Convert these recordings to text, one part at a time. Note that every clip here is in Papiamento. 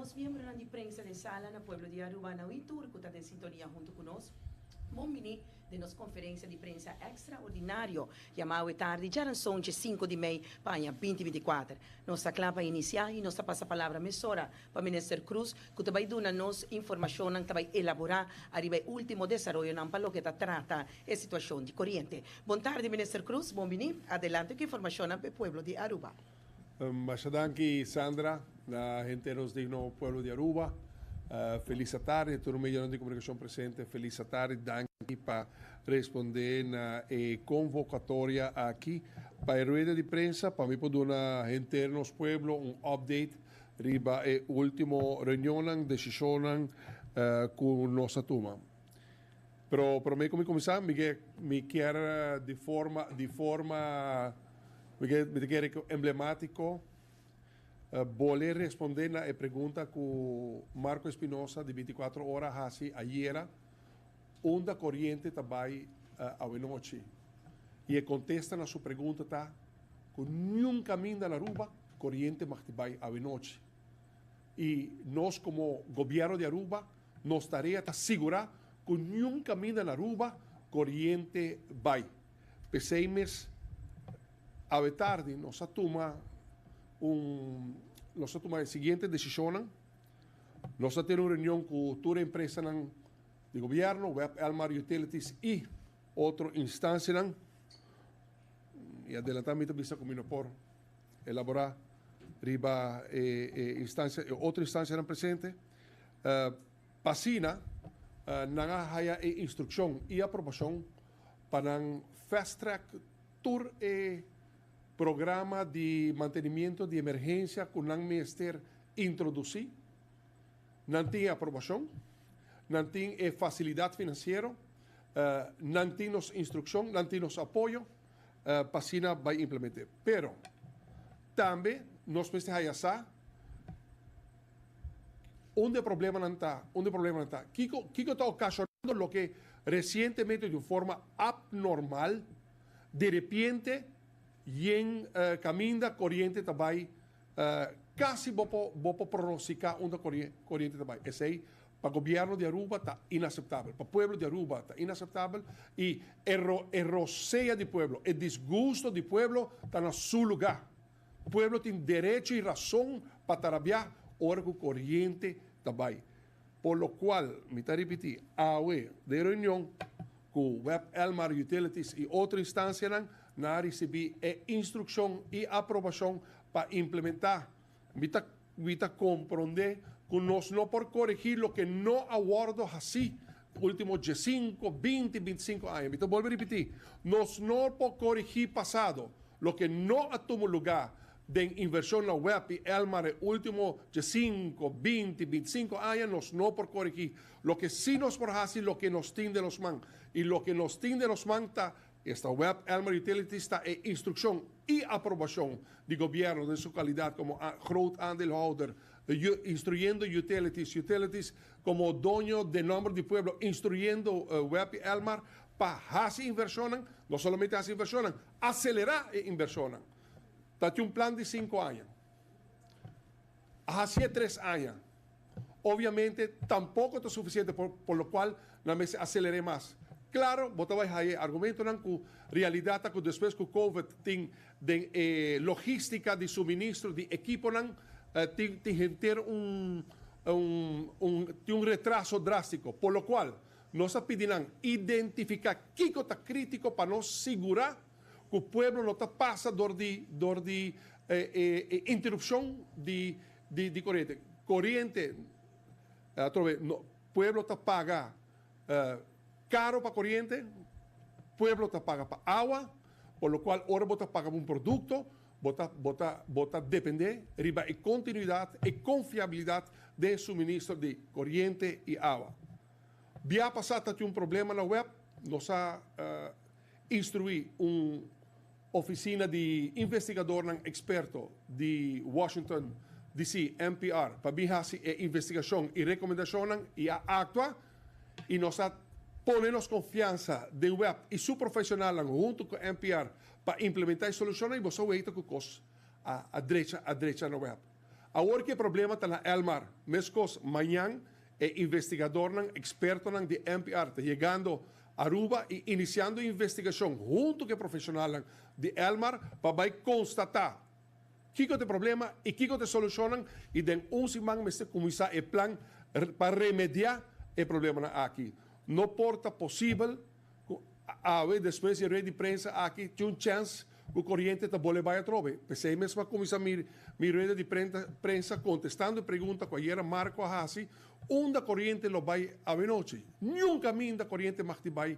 nos miembronan di prensa den sala, na pueblo di Aruba, na un tur cu ta den sintonia hunto cu nos. Bon bini den nos conferencia di prensa extraordinario, yama awe tardi djaranson dje 5 di mei pa aña 2024. Nos ta cla pa inicia y nos ta pasa palabra mesora pa Minister Croes, cu ta bay duna nos informacionnan, ta bay elabora ariba e ultimo desaroyonan pa loke ta trata e situacion di coriente. Bon tardi, Minister Croes, bon bini. Adelante cu informacionnan pa e pueblo di Aruba. Masha danki, Sandra, na henter nos digno pueblo di Aruba. Feliz tardi, tur medionan di comunicacion presente. Feliz tardi, danki pa responde na e convocatoria aki pa e rueda di prensa pa mi por duna henter nos pueblo un update riba e ultimo reunionnan, decisionnan cu nos a tuma. Pero prome cu mi cuminsa, mi kier di forma mi kier emblematico bolbe responde na e pregunta cu Marco Espinosa di 24 Ora a haci ayera: unda coriente ta bay anochi? Y e contesta na su pregunta ta cu ningun caminda na Aruba coriente mag di bay anochi. Y nos como gobierno di Aruba, nos tarea ta sigura cu ningun caminda na Aruba coriente bay. P'esey mes, awe tardi, nos a tuma e siguiente decision. Nos a tene un reunion cu tur empresa di gobierno, WEB, Elmar Utilities y otro instancia. Y adelanta mi bisa cu mi no por elabora riba instancia, otro instancia presente. P'asina, nan a haya e instruccion y aprobacion pa nan fast track tur e programa di mantenimento di emergencia cu nan mester introduci. Nan tin aprobacion, nan tin e facilidad financiero, nan tin nos instruccion, nan tin nos apoyo p'asina bay implementa. Pero tambe nos mester haya sa unda e problemanan ta, unda e problemanan ta. Kico ta ocasionando loke recientemente di un forma abnormal, di repente, den caminda coriente ta bay, casi bo por pronostica unda coriente ta bay. Esey, pa gobierno di Aruba ta inaceptabel, pa pueblo di Aruba ta inaceptabel y e rosea di pueblo, e disgusto di pueblo ta na su lugar. Pueblo tin derecho y rason pa ta rabia ora cu coriente ta bay. Por lo cual, mi ta ripiti, awe den reunion cu WEB, Elmar Utilities y otro instancia, nan a ricibi e instruccion y aprobacion pa implementa. Mi ta comprende cu nos no por coregi loke no a wordo haci ultimo 5, 20, 25 aña. Mi ta bolbe ripiti, nos no por coregi pasado, loke no a tuma lugar di inversion na WEB y Elmar e ultimo 5, 20, 25 aña, nos no por coregi. Loke si nos por haci, loke nos tin den nos man. Y loke nos tin den nos man ta esta WEB, Elmar Utilities, ta e instruccion y aprobacion di gobierno den su calidad como groot aandeelhouder, instruyendo utilities, utilities como doño di nomber di pueblo, instruyendo WEB y Elmar pa haci inversion, no solamente haci inversion, acelera e inversion. Ta un plan di 5 aña. Haci 3 aña. Obviamente, tampoco ta suficiente, por lo cual nan mester acelera mas. Claro, bo ta bay haya argumentonan cu realidad ta cu despues cu COVID tin di logistica di suministro di ekiponan, tin henter un retraso drastico, por lo cual nos a pidi nan identifica kico ta critico pa nos sigura cu pueblo no ta pasa door di interupcion di coriente. Coriente, atrobe, no, pueblo ta paga caro pa coriente, pueblo ta paga pa awa, por lo cual ora bo ta paga un producto, bo ta depende riba e continuidad y confiabilidad di suministro di coriente y awa. Biaha pasa tin un problema na WEB, nos a instrui un oficina di investigador experto di Washington DC, NPR, pa bin haci e investigacion y recomendacion y a actua y nos a pone nos confiansa den WEB y su profesional hunto cu NPR pa implementa e solucion y bo a weta cu cos a drecha na WEB. Awor ku e problema ta na Elmar, meskos mañan e investigadornan, ekspertonan di NPR ta yegando Aruba i inisiando investigashon huntu ku e profeshonalnan di Elmar pa bai konstatá kiko ta e problema i kiko ta e solushonnan i den un siman mester kuminsá e plan pa remediá e problemanan aki. No por ta posibel ku awe despues di e rueda di prensa aki tin un chèns ku koriente ta bole bai atrobe. P'esei mes mi a kuminsá mi mi rueda di prensa kontestando e pregunta ku ayera Marco a hasi, unda koriente lo bai awenochi? Niun kaminda koriente mag di bai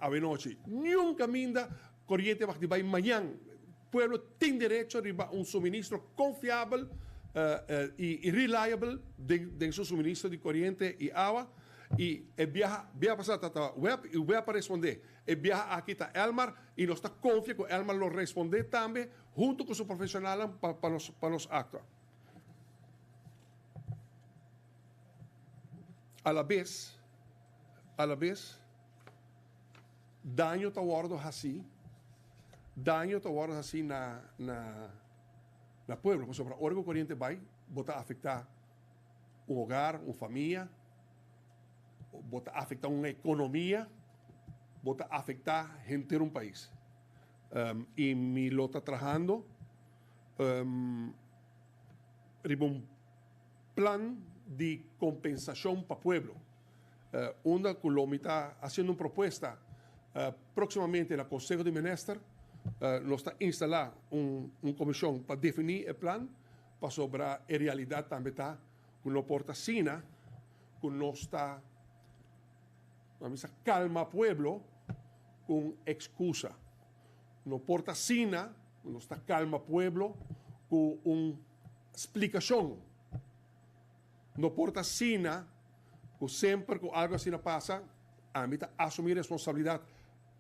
awenochi. Niun kaminda koriente mag di bai mañan. Pueblo tin derecho riba un suministro konfiabel i reliable den su suministro di koriente i awa. I e biaha biaha pasá ta ta web i web a respondé. E biaha aki ta Elmar i nos ta konfia ku Elmar lo respondé tambe huntu ku su profeshonalnan pa pa nos pa nos aktua. Alabes alabes daño ta wòrdu hasí daño ta wòrdu hasí na na na pueblo pasobra ora ku koriente bai bo ta afektá un hogar, un famia, bo ta afecta un economia, bo ta afecta henter un pais. Y mi lo ta trahando riba un plan di compensacion pa pueblo, unda cu lo mi ta haciendo un propuesta proximamente na Conseho di Minister. Nos ta instala un comision pa defini e plan. Pasobra e realidat tambe ta ku no por ta asina ku nos ta, nan bisa, kalma pueblo ku un ekskusa. No por ta asina ku nos ta kalma pueblo ku un splikashon. No por ta asina ku semper ku algu asina pasa, ami ta asumí responsabilidat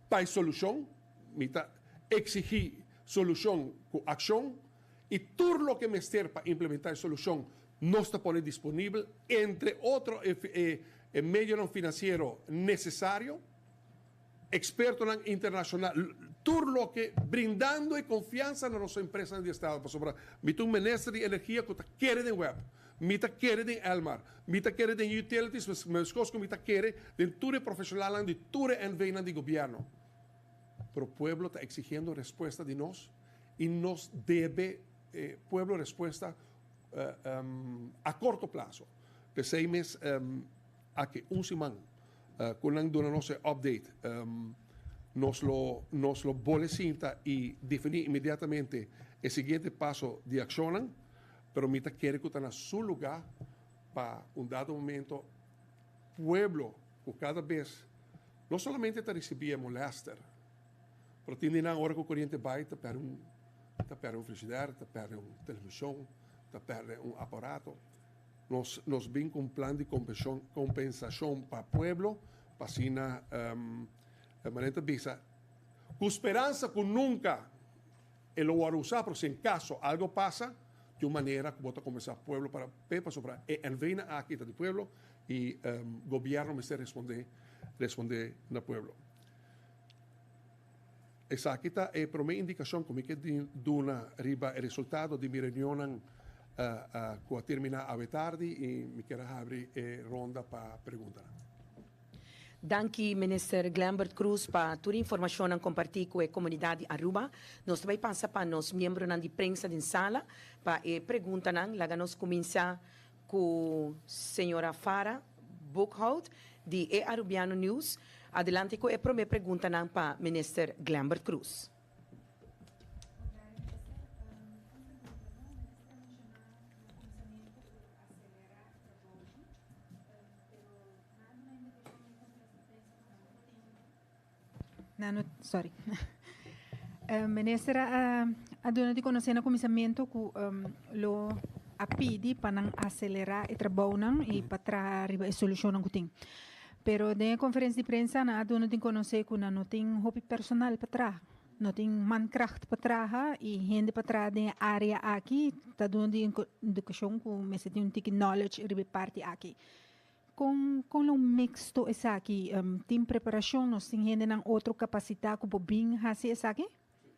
pa e solushon, mi ta eksigí solushon ku akshon. I tur loke mester pa implementá e solushon nos ta pone disponibel, entre otro e e medionan finansiero nesesario, ekspertonan internashonal, tur loke brindando e konfiansa na nos empresanan di estado, pasobra mi ta un minister di energia ku ta kere den web, mi ta kere den Elmar, mi ta kere den utilities, meskos ku mi ta kere den tur e profeshonalnan di tur e NVnan di gobièrnu. Pero pueblo ta eksigiendo respuesta di nos. y nos debe e pueblo respuesta a corto plazo. P'esey mes aki un siman cu nan duna nos e update nos lo nos lo bole sinta y defini inmediatamente e siguiente paso di accionnan, pero mi ta kere cu ta na su lugar pa un dado momento pueblo cu cada bes no solamente ta ricibi e molester, Pero tin di nan ora ku koriente bai ta pèrdè un ta pèrdè un frishider, ta pèrdè un televishon, ta pèrdè un aparato. Nos nos bin ku un plan di kompeshon kompensashon pa pueblo pa asina manera ta bisa ku speransa ku nunka e lo wòrdu usá pero si en kaso algo pasa di un manera ku bo ta kompensá pueblo para p'e pasobra e NV-nan aki ta di pueblo i gobièrnu mester respondé respondé na pueblo. Esaki ta e promé indikashon ku mi ke duna riba e resultado di mi reunionnan ku a terminá awe tardi i mi kier a habri e ronda pa preguntanan. Danki Minister Glenbert Croes pa tur informashonnan kompartí ku e komunidat di Aruba. Nos ta bai pasa pa nos miembronan di prensa den sala pa e preguntanan. Laga nos kuminsá ku señora Farah Boekhout di e Arubiano News. Adelante ku e prome preguntanan pa Minister Glenbert Croes. Nano, sorry. Minister a a duna di conoce na cuminsamento cu lo a pidi pa nan acelera e trabounan y pa traha riba e solucionnan cu tin. Pero den e conferencia di prensa nan a duna di conoce cu nan no tin hopi personal pa traha, no tin mankracht pa traha y hende pa traha den e area aki ta duna di indicacion cu mester tin un tiki knowledge riba e parti aki. Kon kon lo mixto esaki? Tin preparashon? Nos tin hendenan otro kapasitá ku por bin hasi esaki?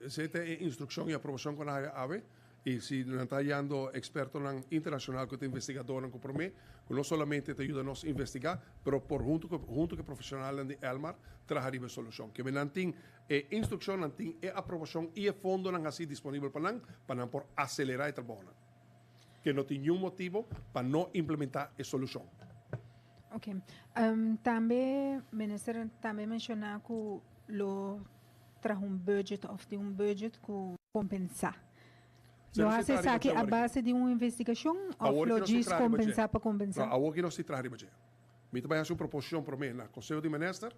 Esei ta e instrukshon i aprobashon ku nan haya awe. I si nan ta hayando ekspertonan internashonal ku ta investigadornan ku promé, ku no solamente ta yuda nos investigá, pero por huntu ku huntu ku e profeshonalnan di Elmar traha riba e solushon. Keme nan tin e instrukshon, nan tin e aprobashon i e fondonan hasí disponibel pa nan, pa nan por aselerá e trabounan. Ke no tin niun motibo pa no implementá e solushon. Oke. Tambe minister tambe menshoná ku lo traha un budget of tin un budget ku kompensá. Lo hasi esaki a base di un investigashon of lo djis kompensá pa kompensá? No, awor ki nos tin traha riba dje. Mi ta bai hasi un proposishon promé na Konseho di Minister,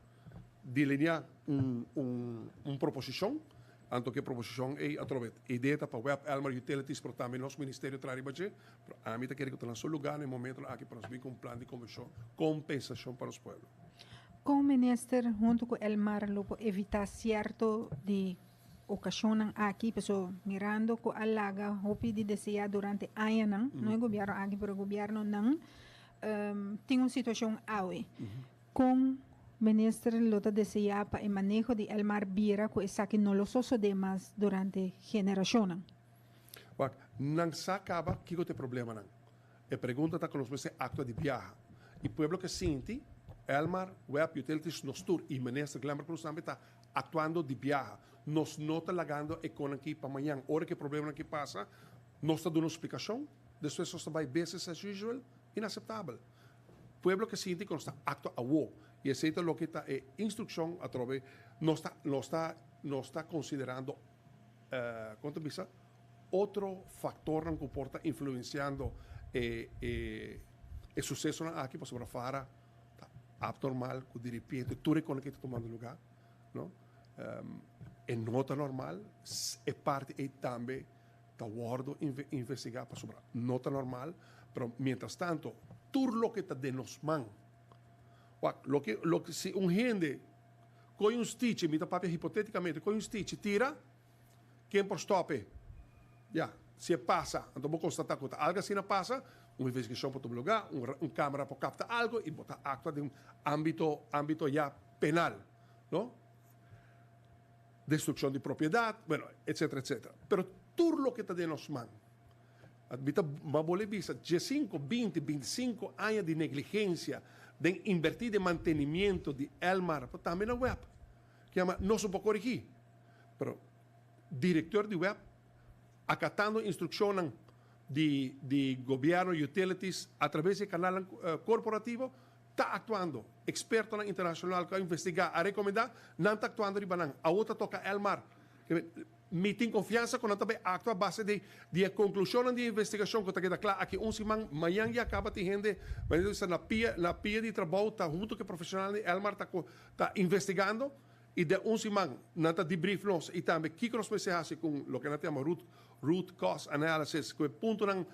delineá un un un proposishon, anto ku e proposishon ei atrobe idea ta pa web Elmar Utilities pero tambe nos ministerio traha riba dje, pero ami ta kere ku ta na su lugá na e momentonan aki pa nos bin ku un plan di kompensashon pa nos pueblo. Kon minister huntu ku Elmar lo por evitá sierto di okashonnan aki? Paso mirando ku a laga hopi di deseá durante añanan, no e gobièrnu aki pero gobièrnunan tin un situashon awe. Kon minister lo ta deseá pa e maneho di Elmar bira ku esaki no lo sosodé mas durante generashonnan? Wak, nan sa kaba kiko ta e problemanan. E pregunta ta ku nos mester aktua di biaha. I pueblo ke sinti, Elmar, web, Utilities, nos tur i Minister Glenbert Croes tambe ta aktuando di biaha. Nos no ta lagando e konan aki pa mañan. Ora ku e problemanan aki pasa, nos ta duna un splikashon, despues nos ta bai business as usual, inaseptabel. Pueblo ke sinti ku nos ta aktua awo. I esei ta loke ta e instrukshon atrobe nos ta nos ta nos ta konsiderando, kon ta bisa? Otro factornan cu por ta influenciando e e sucesonan aki pasobra fara ta abnormal cu diripiente tur e cosnan aki ta tumando lugar, no? E no ta normal, e parti ey tambe ta wordo investiga pasobra no ta normal, pero mientras tanto tur loke ta den nos man, wak, loke loke si un hende coy un stichi, mi ta papia hipoteticamente, coy un stichi tira, Ken por stòp e? Ya, si e pasa, anto bo konstatá ku ta algu asina pasa, un investigashon por tuma lugá, un un kámara por kapta algu i bo ta aktua den un ámbito ámbito ya penal, no? Destrukshon di propiedat, bueno, etsetera, etsetera. Pero tur loke ta den nos man, mi ta bolbe bisa, diesinku, binti, bintisinko aña di negligensia den inbertí den mantenimiento di Elmar, pero tambe na web, ke yama nos no por korigí. Pero director di web acatando instruccionnan di di gobierno utilities a traves di e canalnan corporativo ta actuando. Expertonan internacional cu a investiga a recomenda nan ta actuando riba nan. Awo ta toca Elmar. Mi tin confiansa cu nan ta bay actua a base di di e conclusionnan di e investigacion cu ta keda cla aki un siman. Mañan ya caba tin hende manera ta bisa na pia na pia di trabou ta hunto cu e profesionalnan di Elmar ta ta investigando. I den un siman nan ta debrief nos i tambe kiko nos mester hasi ku loke nan ta yama root root cause analysis, ku e puntonan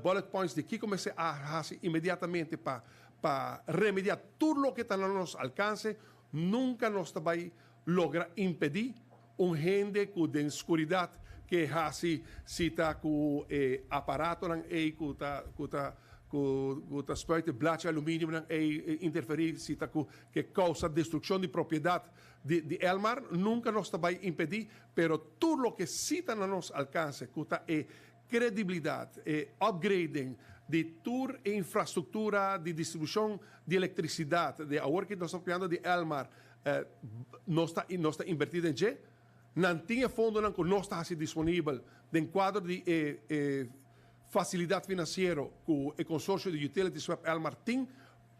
bullet points di kiko mester a hasi inmediatamente pa pa remedia tur loke ta na nos alkanse. Nunka nos ta bai logra impedí un hende ku den skuridat ke hasi si ta ku e aparatonan ei ku ta ku ta ku ta spuit e blachi aluminiumnan ei interferí si ta ku ke kousa destrukshon di propiedat di di Elmar, nunka nos ta bai impedí, pero tur loke sí ta na nos alkanse, ku ta e kredibilidat, e upgrading di tur e infrastruktura di distribushon di elektrisidat, di awor ki nos ta papiando di Elmar, nos ta nos ta inbertí den dje, nan tin e fondonan ku nos ta hasi disponibel den kuadro di e e fasilidat finansiero ku e konsorsio di Utilities Web Elmar tin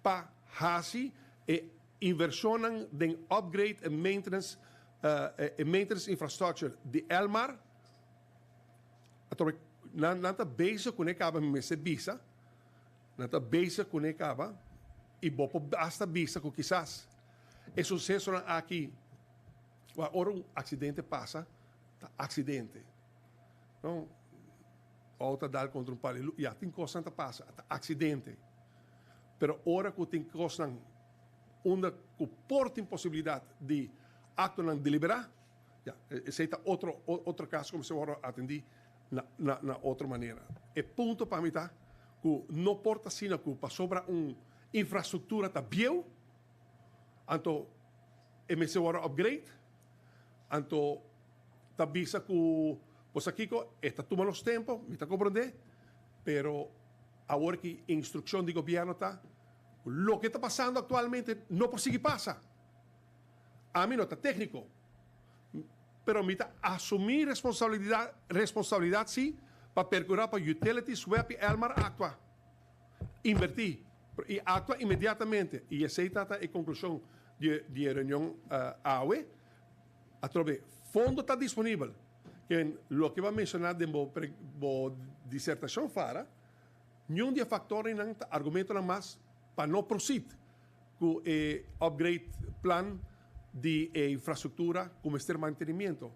pa hasi e invershonnan den upgrade e maintenance e maintenance infrastructure di Elmar. Atrobe nan nan ta bezig kuné kaba mi mester bisa, nan ta bezig kuné kaba i bo por asta bisa ku kisas e susesonan aki wak ora un aksidente pasa ta aksidente no. Outo a dal kontra un pal di lus, ya tin kosnan ta pasa, ta aksidente. Pero ora ku tin kosnan unda ku por tin posibilidat di aktonan deliberá, ya, esei ta otro otro kaso ku mester wòrdu atendí na na na otro manera. E punto pa mi ta ku no por ta asina ku pasobra un infrastruktura ta bieu, anto e mester wòrdu upgrade, anto ta bisa ku. Bo sa kiko, e ta tuma nos tempo, mi ta komprondé, pero awor ki instrukshon di gobièrnu ta ku loke ta pasando aktualmente no por sigui pasa. Ami no ta tékniko, pero mi ta asumí responsabilidat responsabilidat sí pa perkurá pa Utilities, web i Elmar aktua, invertí i aktua inmediatamente. I esei ta ta e konklushon di di e reunion awe. Atrobe, fondo ta disponibel. Ken loke bo a menshoná den bo bo disertashon fara, niun di e faktornan ta argumentonan mas pa no proceed ku e upgrade plan di e infrastruktura ku mester mantenimiento.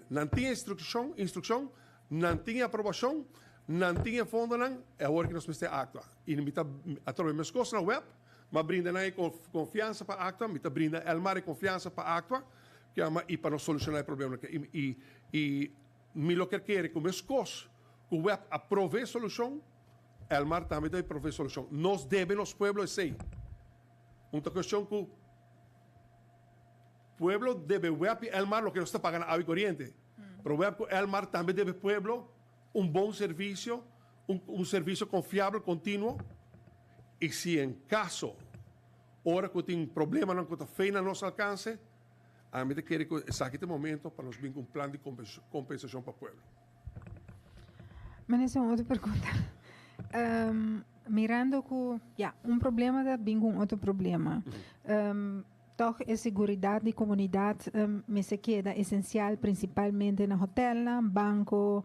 Nan tin e instrukshon, instrukshon, nan tin e aprobashon, nan tin e fondonan, e awor ki nos mester aktua. I mi ta atrobe meskos na web, m'a brinda nan e konfiansa pa aktua, mi ta brinda Elmar e konfiansa pa aktua, kiama i pa nos solushoná e problema. I i mi lo kier kere ku meskos ku web a prove solushon, Elmar tambe debe provee solucion. Nos debe nos pueblo esey. Un ta cuestion cu pueblo debe web y Elmar loke nos ta paga na awa y coriente. Pero web cu Elmar tambe debe pueblo un bon servicio, un un servicio confiabel, continuo. Y si en caso ora cu tin problemanan cu ta fei na nos alcance, ami ta kere cu esaki ta e momento pa nos bin cu un plan di compensacion pa pueblo. Minister, un otro pregunta. Mirando cu, ya, un problema ta bin cu un otro problema. Toch e seguridad di comunidad mester keda esencial, principalmente na hotelnan, banco,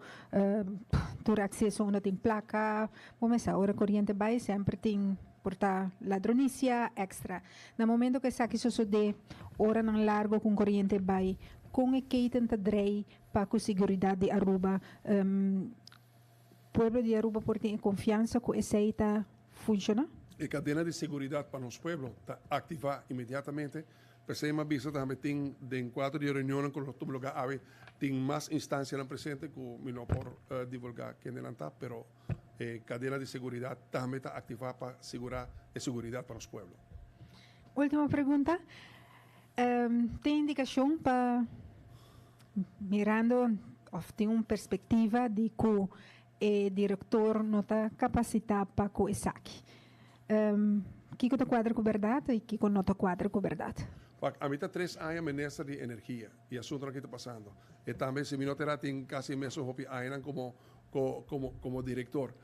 tur acceso unda tin placa. Bo mester ora coriente bay semper tin por ta ladronicia extra. Na momento cu esaki sosode, oranan largo cu un coriente bay, con e keten ta drei Pa cu seguridad di Aruba, pueblo di Aruba por tin e confiansa cu esey ta funciona? E cadena di seguridad pa nos pueblo ta activa inmediatamente. P'esey m'a bisa tambe tin den cuadro di e reunionnan cu lo tuma lugar awe tin mas instancianan presente cu mi no por divulga kendenan ta, pero e cadena di seguridad tambe ta activa pa sigura e seguridad pa nos pueblo. Ultimo pregunta. Tin indicacion pa mirando of tin un perspectiva di cu e director no ta capacita pa cu esaki. Kico ta cuadra cu berdad y kico no ta cuadra cu berdad? Wak, ami ta tres aña minister di energia y asuntonan ki ta pasando. E tambe si mi no ta era tin casi mesun hopi añanan como como como director.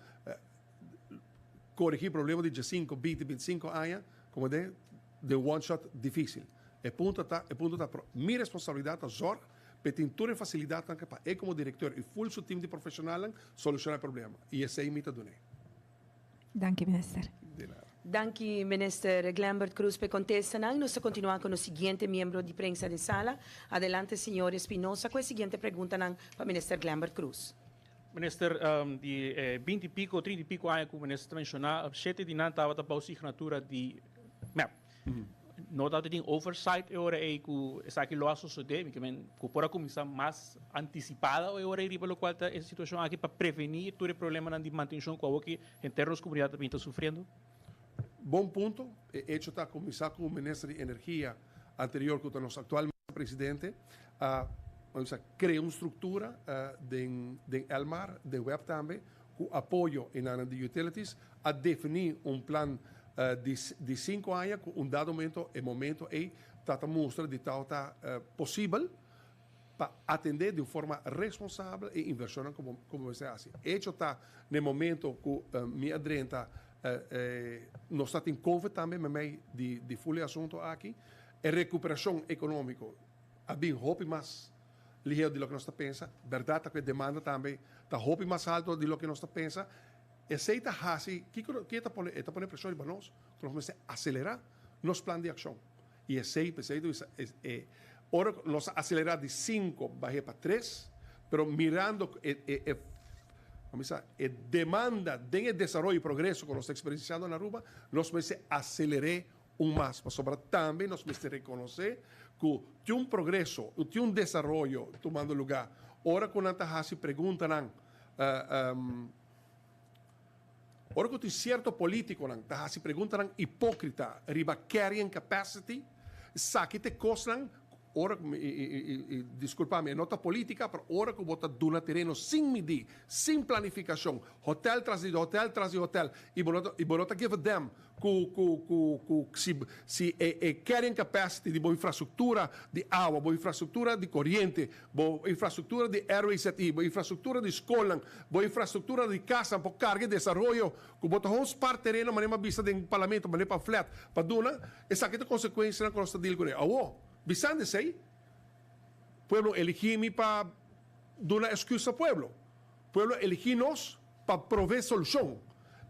Coregi problema di diesinco, binti, binticinco aña como den Den one shot dificil. E punto ta, e punto ta, pero mi responsabilidad ta zorg p'e tin tur e facilidadnan ke pa e como directeur y full su team di profesionalnan soluciona e problema. Y esey mi ta dun'e. Danki Minister. De nada. Danki Minister Glenbert Croes p'e contestanan. Nos ta continua cu nos siguiente miembro di prensa den sala. Adelante señor Espinosa cu e siguiente preguntanan pa Minister Glenbert Croes. Minister, di e binti pico, trinta y pico aña cu Minister ta menciona, shete di nan tabata bou signatura di mep. No tabata tin oversight e ora ei cu esaki lo a sosode, mi ke men cu por a cuminsa mas anticipada e ora ei riba locual ta e situacion aki pa preveni tur e problemanan di mantencion cu awoki henter nos comunidad ta bin ta sufriendo? Bon punto. E hecho ta cuminsa cu Minister di Energia anterior cu ta nos actual Presidente a crea un structura den den Elmar, den web tambe, cu apoyo enanan di Utilities, a defini un plan di di cinco aña cu un dado momento, e momento ey ta ta mustra di tao ta posibel pa atende di un forma responsabel e inversionnan como como mester haci. Hecho ta n'e momento cu mi a drenta nos ta tin covid tambe memey di di ful e asunto aki. E recuperacion economico a bin hopi mas lihero di loke nos ta pensa. Berdad ta cu e demanda tambe ta hopi mas alto di loke nos ta pensa. Esey ta haci, kico ke ta pone? E ta pone presion riba nos cu nos mester acelera nos plan di accion. Y esey, p'esey ta bisa, e ora cu nos a acelera di cinco bahe pa tres, pero mirando cu e, e, e, bo bisa, e demanda den e desaroyo y progreso cu nos ta experienciando na Aruba, nos mester acelere Un mas, pasobra tambe nos mester rekonosé ku tin un progreso, tin un desaroyo tumando lugá. Ora ku nan ta hasi preguntanan, ora ku tin sierto polítikonan ta hasi preguntanan hipókrita riba carrying capacity, esaki ta e kosnan. Ora ku mi, i, i, i, i diskulpa mi, e no ta polítika, pero ora ku bo ta duna tereno sin midí, sin planifikashon, hotel tras di hotel tras di hotel, i bo no ta, i bo no ta give a damn ku, ku, ku, ku si, si e, e carrying capacity di bo infrastruktura di awa, bo infrastruktura di koriente, bo infrastruktura di RWZI, bo infrastruktura di skolnan, bo infrastruktura di kasnan por karga e desaroyo ku bo ta hon spar tereno manera mi a bisa den parlamento, manera pamflet pa duna, esaki ta konsekuensianan ku nos ta deal kuné. Awor, bisando esei, pueblo eligí mi pa duna esküs na pueblo. Pueblo eligí nos pa provee solushon.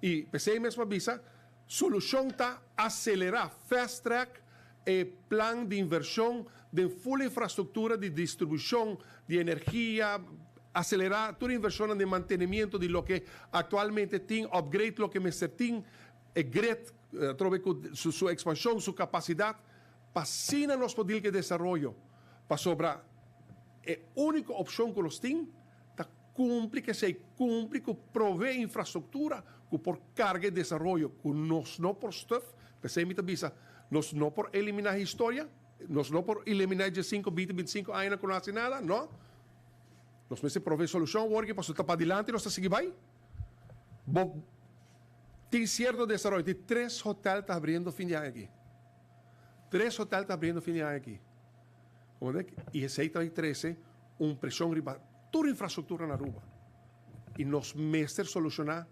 I p'esei mes mi a bisa, solushon ta aselerá, fast track, e plan di invershon den full infrastruktura di distribushon di energia, aselerá tur invershonnan den mantenimiento di loke aktualmente tin, upgrade loke mester tin, e grid atrobe ku su ekspanshon, su kapasidat, pa asina nos por deal ku e desaroyo. Pasobra e úniko opshon ku nos tin ta kumpli ku esei, kumpli ku provee infrastruktura ku por karga e desaroyo ku nos no por stuf. P'esei mi ta bisa, nos no por eliminá historia, nos no por eliminá e diesinko, binti, bintisinko añanan ku no hasi nada, no. Nos mester provee solushon awor aki pasobra ta padilanti nos ta sigui bai. Bo tin sierto desaroyo, tin tres hotel ta abriendo fin di aña aki. Tres hotel ta abriendo fin di aña aki. I esei ta bai trese un preshon riba tur infrastruktura na Aruba. I nos mester solushoná,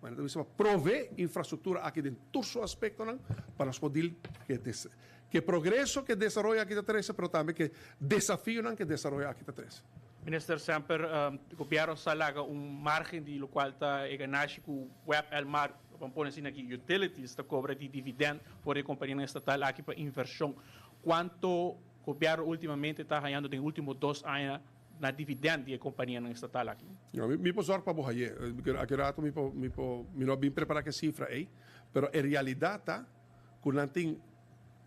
manera ta bisa, pa provee infrastruktura aki den tur su aspektonan pa nos por deal ku e progreso ku e desaroyo aki ta trese, pero tambe ku e desafionan ku e desaroyo aki ta trese. Minister, semper gobierno sa laga un margen di locual ta e ganashi cu web Elmar, ban pone asina aki, utilities ta cobra di dividend for di e companianan estatal aki pa inversion. Cuanto gobierno ultimamente ta hayando den ultimo dos aña na dividend di e companianan estatal aki? No, mi por zorg pa bo haye. Aki rato mi por, mi por, mi no a bin prepara cu e cifra ey, pero e realidad ta cu nan tin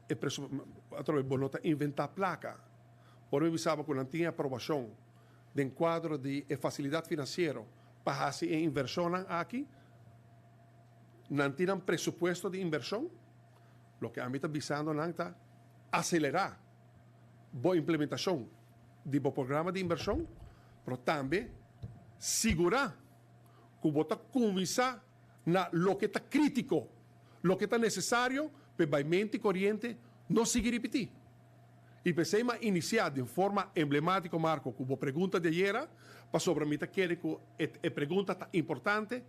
e presu, atrobe bo no ta inventa placa. Ora mi bisaba ku nan tin e aprobashon den kuadro di e fasilidat finansiero pa hasi e invershonnan aki, nan tin nan presupuesto di invershon. Loke ami ta bisando nan ta aselerá bo implementashon di bo programa di invershon, pero tambe sigurá ku bo ta kuminsá na loke ta krítiko, loke ta nesesario pa e baimenti koriente no sigui ripití. I p'esei m'a inisiá den forma emblemátiko, Marco, ku bo pregunta di ayera, pasobra mi ta kere ku e e pregunta ta importante,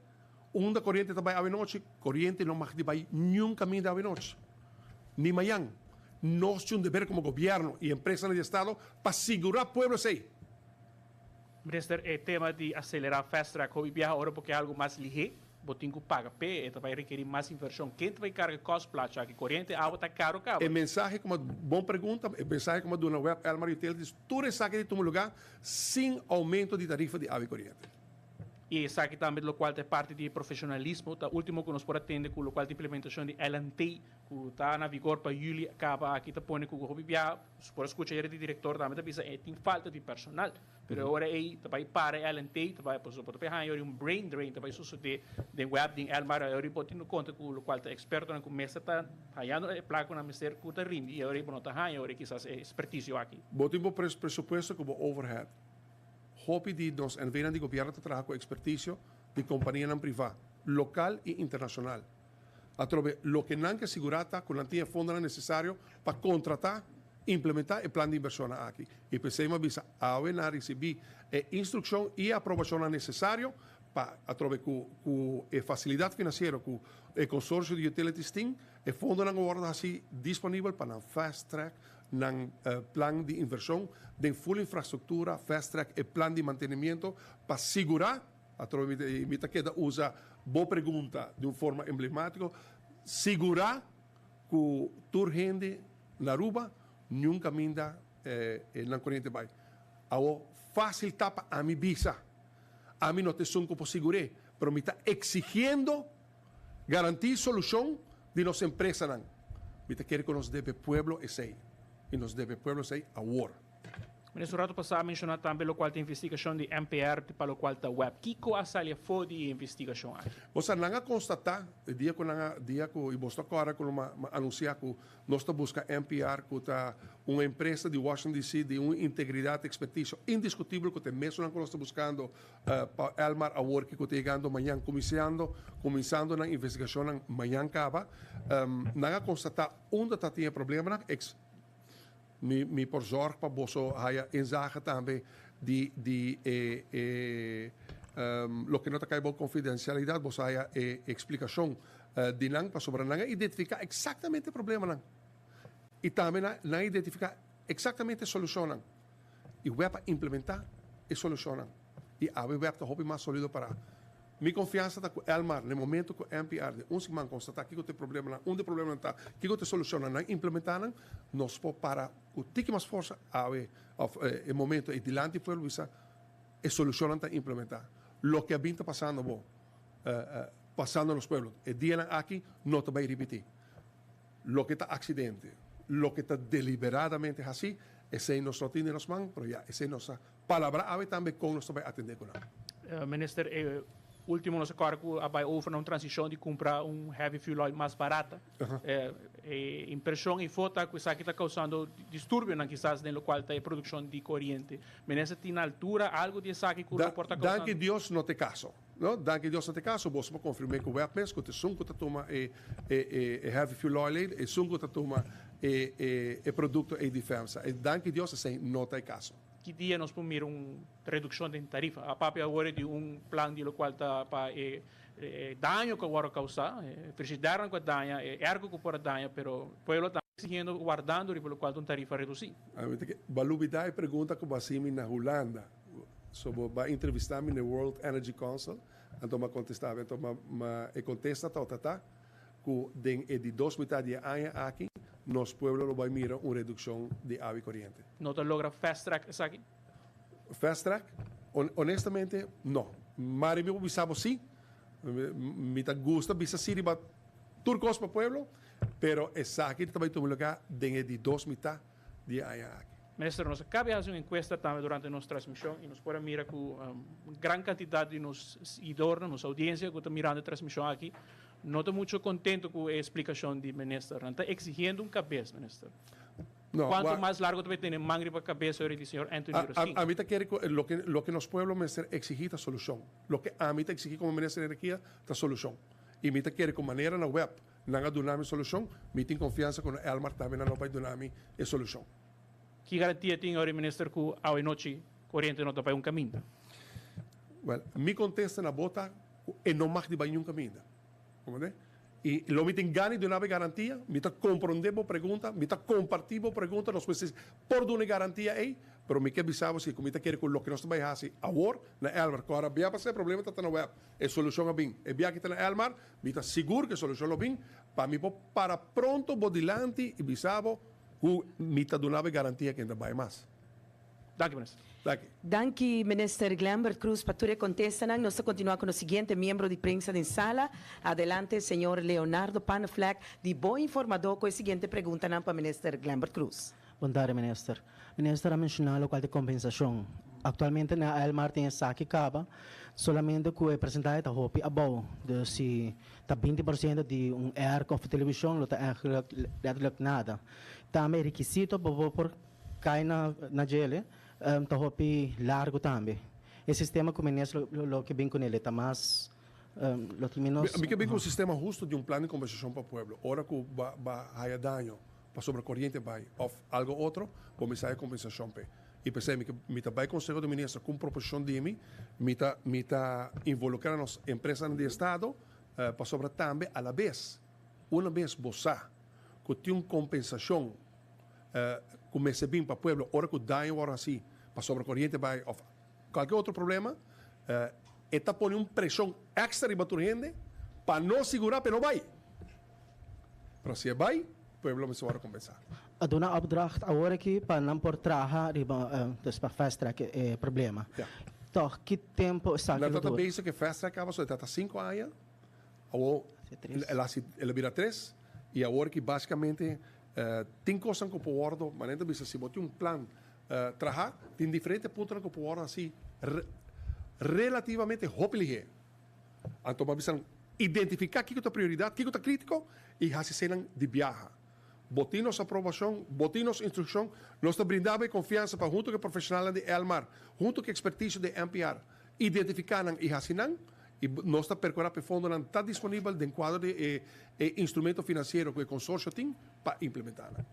Unda koriente ta bai awenochi? Koriente no mag di bai niun kaminda awenochi, ni mañan. Nos tin un deber komo gobièrnu i empresanan di estado pa sigurá pueblo esei. Minister, e tema di aselerá fast track hopi biaha ora bo ke algu mas lihé, Bo tin ku paga p'e, e ta bai rekerí mas invershon. Ken ta bai karga kòst placha aki? Koriente, awa ta karo kaba. E mensahe ku mi a, bon pregunta, e mensahe ku mi a duna web Elmar Utilities, tur esaki di tuma lugá sin oumento di tarifa di awa i koriente. I esaki tambe lokual ta e parti di e profeshonalismo. Ta último ku nos por a tende ku lokual ta implementashon di LNT ku ta na vigor pa yüli kaba aki ta pone ku hopi biaha, por a skucha ayera di direktor tambe ta bisa e tin falta di personal. Pero e ora ei ta bai para e LNT, ta bai pasobra bo ta bai haña ori un brain drain ta bai sosodé den web den Elmar, e ora ei bo tin konta ku lokual ta ekspertonan ku mester ta hañando e plaka ku nan mester ku ta rindi i e ora ei bo no ta haña e ora ei kisas e ekspertisio aki. Bo tin bo presupuesto ku bo overhead. Hopi di nos NVnan di gobièrnu ta traha ku ekspertisio di kompanianan privá, lokal i internashonal. Atrobe, loke nan ke sigurá ta ku nan tin e fondonan nesesario pa kontratá, implementá e plan di invershonnan aki. I p'esei mi a bisa awe nan a risibí e instrukshon i e aprobashonnan nesesario pa atrobe ku ku e fasilidat finansiero ku e konsorsio di utilities tin, e fondonan a wòrdu hasi disponibel pa nan fast track nan plan di invershon den full infrastruktura, fast track e plan di mantenimiento pa sigurá. Atrobe mi ta keda usa bo pregunta di un forma emblemátiko, sigurá ku tur hende na Aruba niun kaminda nan koriente bai. Awor fásil ta pa ami bisa, ami no ta esun ku por sigur'é, pero mi ta eksigiendo garantí solushon di nos empresanan. Mi ta kere ku nos debe pueblo esei i nos debe pueblo esei awor. Minister, un rato pasa a menciona tambe locual ta investigacion di MPR pa locual ta web. Kico a sali afo di e investigacion aki? Bo sa, nan a constata e dia cu nan a, dia cu, y bo ta corda cu nan a anuncia cu nos ta busca MPR cu ta un empresa di Washington DC di un integridad experticio indiscutibel cu ta e mesunnan cu nos ta buscando pa Elmar awor ki cu ta yegando mañan cuminsando, cuminsando nan investigacionnan mañan caba. Nan a constata unda ta tin e problemanan, ex. Mi mi por zorg pa boso haya inzage tambe di di e e loke no ta kai bo confidencialidad, boso haya e explicacion di nan pasobra nan a identifica exactamente e problemanan y tambe nan nan a identifica exactamente e solucionnan y web a implementa e solucionnan y awe web ta hopi mas solido para. Mi konfiansa ta ku Elmar, na e momento ku NPR den un siman konstatá kiko ta e problemanan, unda e problemanan ta, kiko ta e solushonnan, nan implementá nan, nos por para ku tiki mas forsa awe òf e momento ei dilanti pueblo bisa e solushonnan ta implementá. Loke a bin ta pasando bo, pasando nos pueblo e dianan aki no ta bai ripití. Loke ta aksidente, loke ta deliberadamente hasí, esei nos no tin den nos man, pero ya esei nos a Palabra awe tambe kon nos ta bai atendé ku nan. Minister, e ultimo nos a kòrda ku a bai over na un transishon di kumpra un heavy fuel oil mas barata. E impreshon ei ta ku esaki ta kousando disturbionan kisas den lokual ta e produkshon di koriente. Minister tin na altura algu di esaki ku lo por ta kousando? Danki Dios no ta e kaso. No, danki Dios no ta e kaso. Boso por konfirm'é ku web mes ku ta esun ku ta tuma e heavy fuel oil ei, esun ku ta tuma e produkto ei di FEMSA. Danki Dios esei no ta e kaso. Ki dia nos por mira un redukshon den tarifa? A papia awor di un plan di lokual ta pa e daño ku a wòrdu kousá, e frishidernan ku a daña, e erko ku por a daña, pero pueblo ta eksigiendo, wardando riba lokual ta un tarifa redusí. Bo a lubidá e pregunta ku bo a hasi mi na Hulanda. So bo a entrevistá mi na e World Energy Council, anto mi a kontestá. Anto e kontesta tabata ta ku den e di dos mitad di e aña aki nos pueblo lo bai mira un redukshon di awa i koriente. No ta logra fast track esaki? Fast track? Honestamente, no. Mari mi por bisa bo si. Mi ta gusta bisa si riba tur kos pa pueblo, pero esaki ta bai tuma lugar den e di dos mitad di e aña aki. Minister, nos a caba di haci un encuesta tambe durante nos transmision y nos por a mira cu un gran cantidad di nos siguidornan, nos audiencia cu ta mirando e transmision aki, no ta mucho contento cu e explicacion di Minister. Nan ta exigiendo un cabes, Minister. No, Cuanto wa- mas largo ta bay tene man riba cabes ora di señor Anthony A, a, Roskin? ami ta kere cu loke, loke nos pueblo mester exigi ta solucion. Loke ami ta exigi como Minister di Energia ta solucion. Y mi ta kere cu manera na web Nan a duna mi solushon, mi tin konfiansa ku na Elmar tambe nan lo bai duna mi e solushon. Ki garantia tin ora minister ku awe nochi koriente no ta bai un kaminda? Wèl, mi kontesta na bo ta ku e no mag di bai niun kaminda. Komprendé? I lo mi tin gana di duna bo e garantia, mi ta komprondé bo pregunta, mi ta kompartí bo pregunta, nos mester por duna e garantia ei, pero mi ke bisa bo si ku mi ta kere ku loke nos ta bai hasi awor na Elmar, ku ora bia pasa e problema ta ta na wèb, e solushon a bin. E bia ki ta na Elmar, Mi ta sigur ku e solushon lo bin pa mi por para pronto bo dilanti i bisa bo ku mi ta duna bo e garantia ku e no ta bai mas. Danki, Minister. Danki. Danki, Minister Glenbert Croes, pa tur e kontestanan. Nos ta kontinuá ku nos siguiente miembro di prensa den sala. Adelante, señor Leonardo Panneflek di Bo Informadó ku e siguiente preguntanan pa Minister Glenbert Croes. Bon tarde, Minister. Minister a menshoná lokual di kompensashon. Aktualmente na Elmar tin esaki kaba, solamente ku e presentahe ta hopi abou. Dus si ta 20% di un airco òf televishon lo ta eigenlijk letterlijk nada. Tambe e rekisito pa bo por kai na na djele ta hopi largu tambe. E sistema ku minister lo ke bin kuné ta mas lo tin menos. Mi ke bin ku un sistema hustu di un plan di kompensashon pa pueblo. Ora ku ba ba haya daño pasobra koriente bai òf algo otro, bo mester haya kompensashon p'e. I p'esei mi ke mi ta bai Konseho di Minister ku un proposishon di mi, mi ta mi ta involukrá nos empresanan di estado, pasobra tambe alabes una bes bo sa ku tin un kompensashon ku mester bin pa pueblo ora ku daño wòrdu hasi pasobra koriente bai òf kualke otro problema, e ta pone un preshon èkstra riba tur hende pa no sigurá p'e no bai. Pero si e bai, pueblo mester wòrdu kompensá. A duna opdracht awor aki pa nan por traha riba, dus pa fast track e problema. Ja. Tòg, ki tempu esaki Nan lo ta ta dura? bezig ku e fast track kaba, so e ta ta sinku aña. Awor Hasi tres. el hasi, el a bira tres. I awor aki basikamente tin kosnan ku por wòrdu, manera ta bisa si bo tin un plan. traha, tin diferente puntonan ku por wòrdu hasi relativamente hopi lihé. Anto bo a bisa nan identifiká kiko ta prioridat, kiko ta krítiko i hasi eseinan di biaha. Bo tin nos aprobashon, bo tin nos instrukshon, nos ta brinda bo e konfiansa pa huntu ku e profeshonalnan di Elmar, huntu ku e ekspertisio di NPR, identifiká nan i hasi nan, i nos ta perkurá pa e fondonan ta disponibel den kuadro di e e instrumento finansiero ku e konsorsio tin pa implementá nan.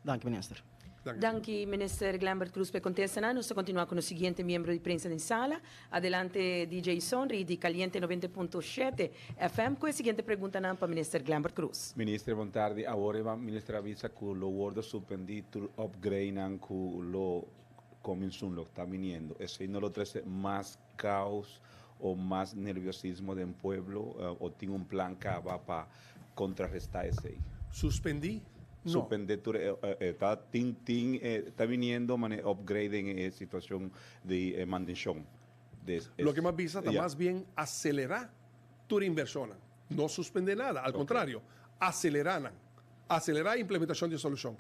Danki Minister. Danki Minister Glenbert Croes pa e kontestanan. Nos ta kontinuá ku nos siguiente miembro di prensa den sala. Adelante DJ Sonri di Caliente 90.7 FM ku e siguiente preguntanan pa Minister Glenbert Croes. Minister bon tardi, awor e minister a bisa ku lo wordo supendi tur upgradenan ku lo coming soon lo ta biniendo, esey no lo trece mas caos o mas nerviosismo den pueblo o tin un plan caba pa contraresta esey? Suspendi? No. Suspende tur e ta tin tin ta biniendo mane upgrade den e situacion di e mantencion de es. Loke m'a bisa ta mas bien acelera tur inversionnan. No suspende nada, al contrario, acelera nan. Acelera e implementacion di e solucion.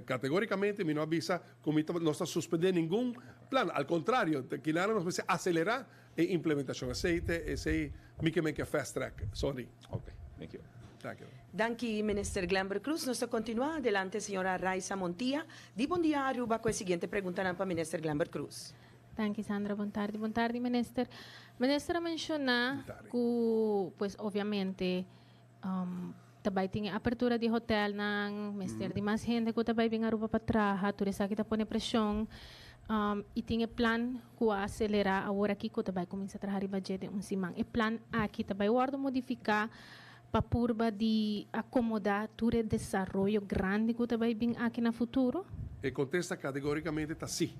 Categoricamente mi no a bisa cu mi ta nos ta suspende ningun plan. Al contrario, kinan nos mester acelera e implementacion. Esey te esey mi ke men ke fast track. Sorry. Ok, thank you. Thank you. Danki Minister Glenbert Croes. Nos ta continua adelante señora Raisa Montilla di Bon Dia Aruba cu e siguiente preguntanan pa Minister Glenbert Croes. Danki Sandra, bon tardi. Bon tardi Minister. Minister a menciona cu pues obviamente ta bay tin e apertura di hotelnan, mester di mas hende cu ta bay bin Aruba pa traha, tur esaki ta pone presion y tin e plan cu a acelera awor aki cu ta bay cuminsa traha riba dje den un siman. E plan aki ta bay wordo modifica pa purba di acomoda tur e desaroyo grandi cu ta bay bin aki na futuro? E contesta categoricamente ta si.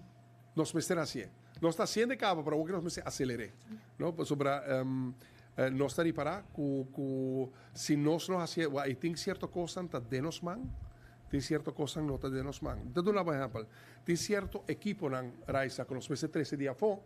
Nos mester hacié. Nos ta haciendo e caba, pero awor nos mester aceler'é. No? Pasobra nos ta ripará cu cu si nos no hacié, wak, y tin cierto cosnan ta den nos man, tin cierto cosnan no ta den nos man. Mi ta duna bo ehempel. Tin cierto equiponan, Raisa, cu nos mester trece di afó,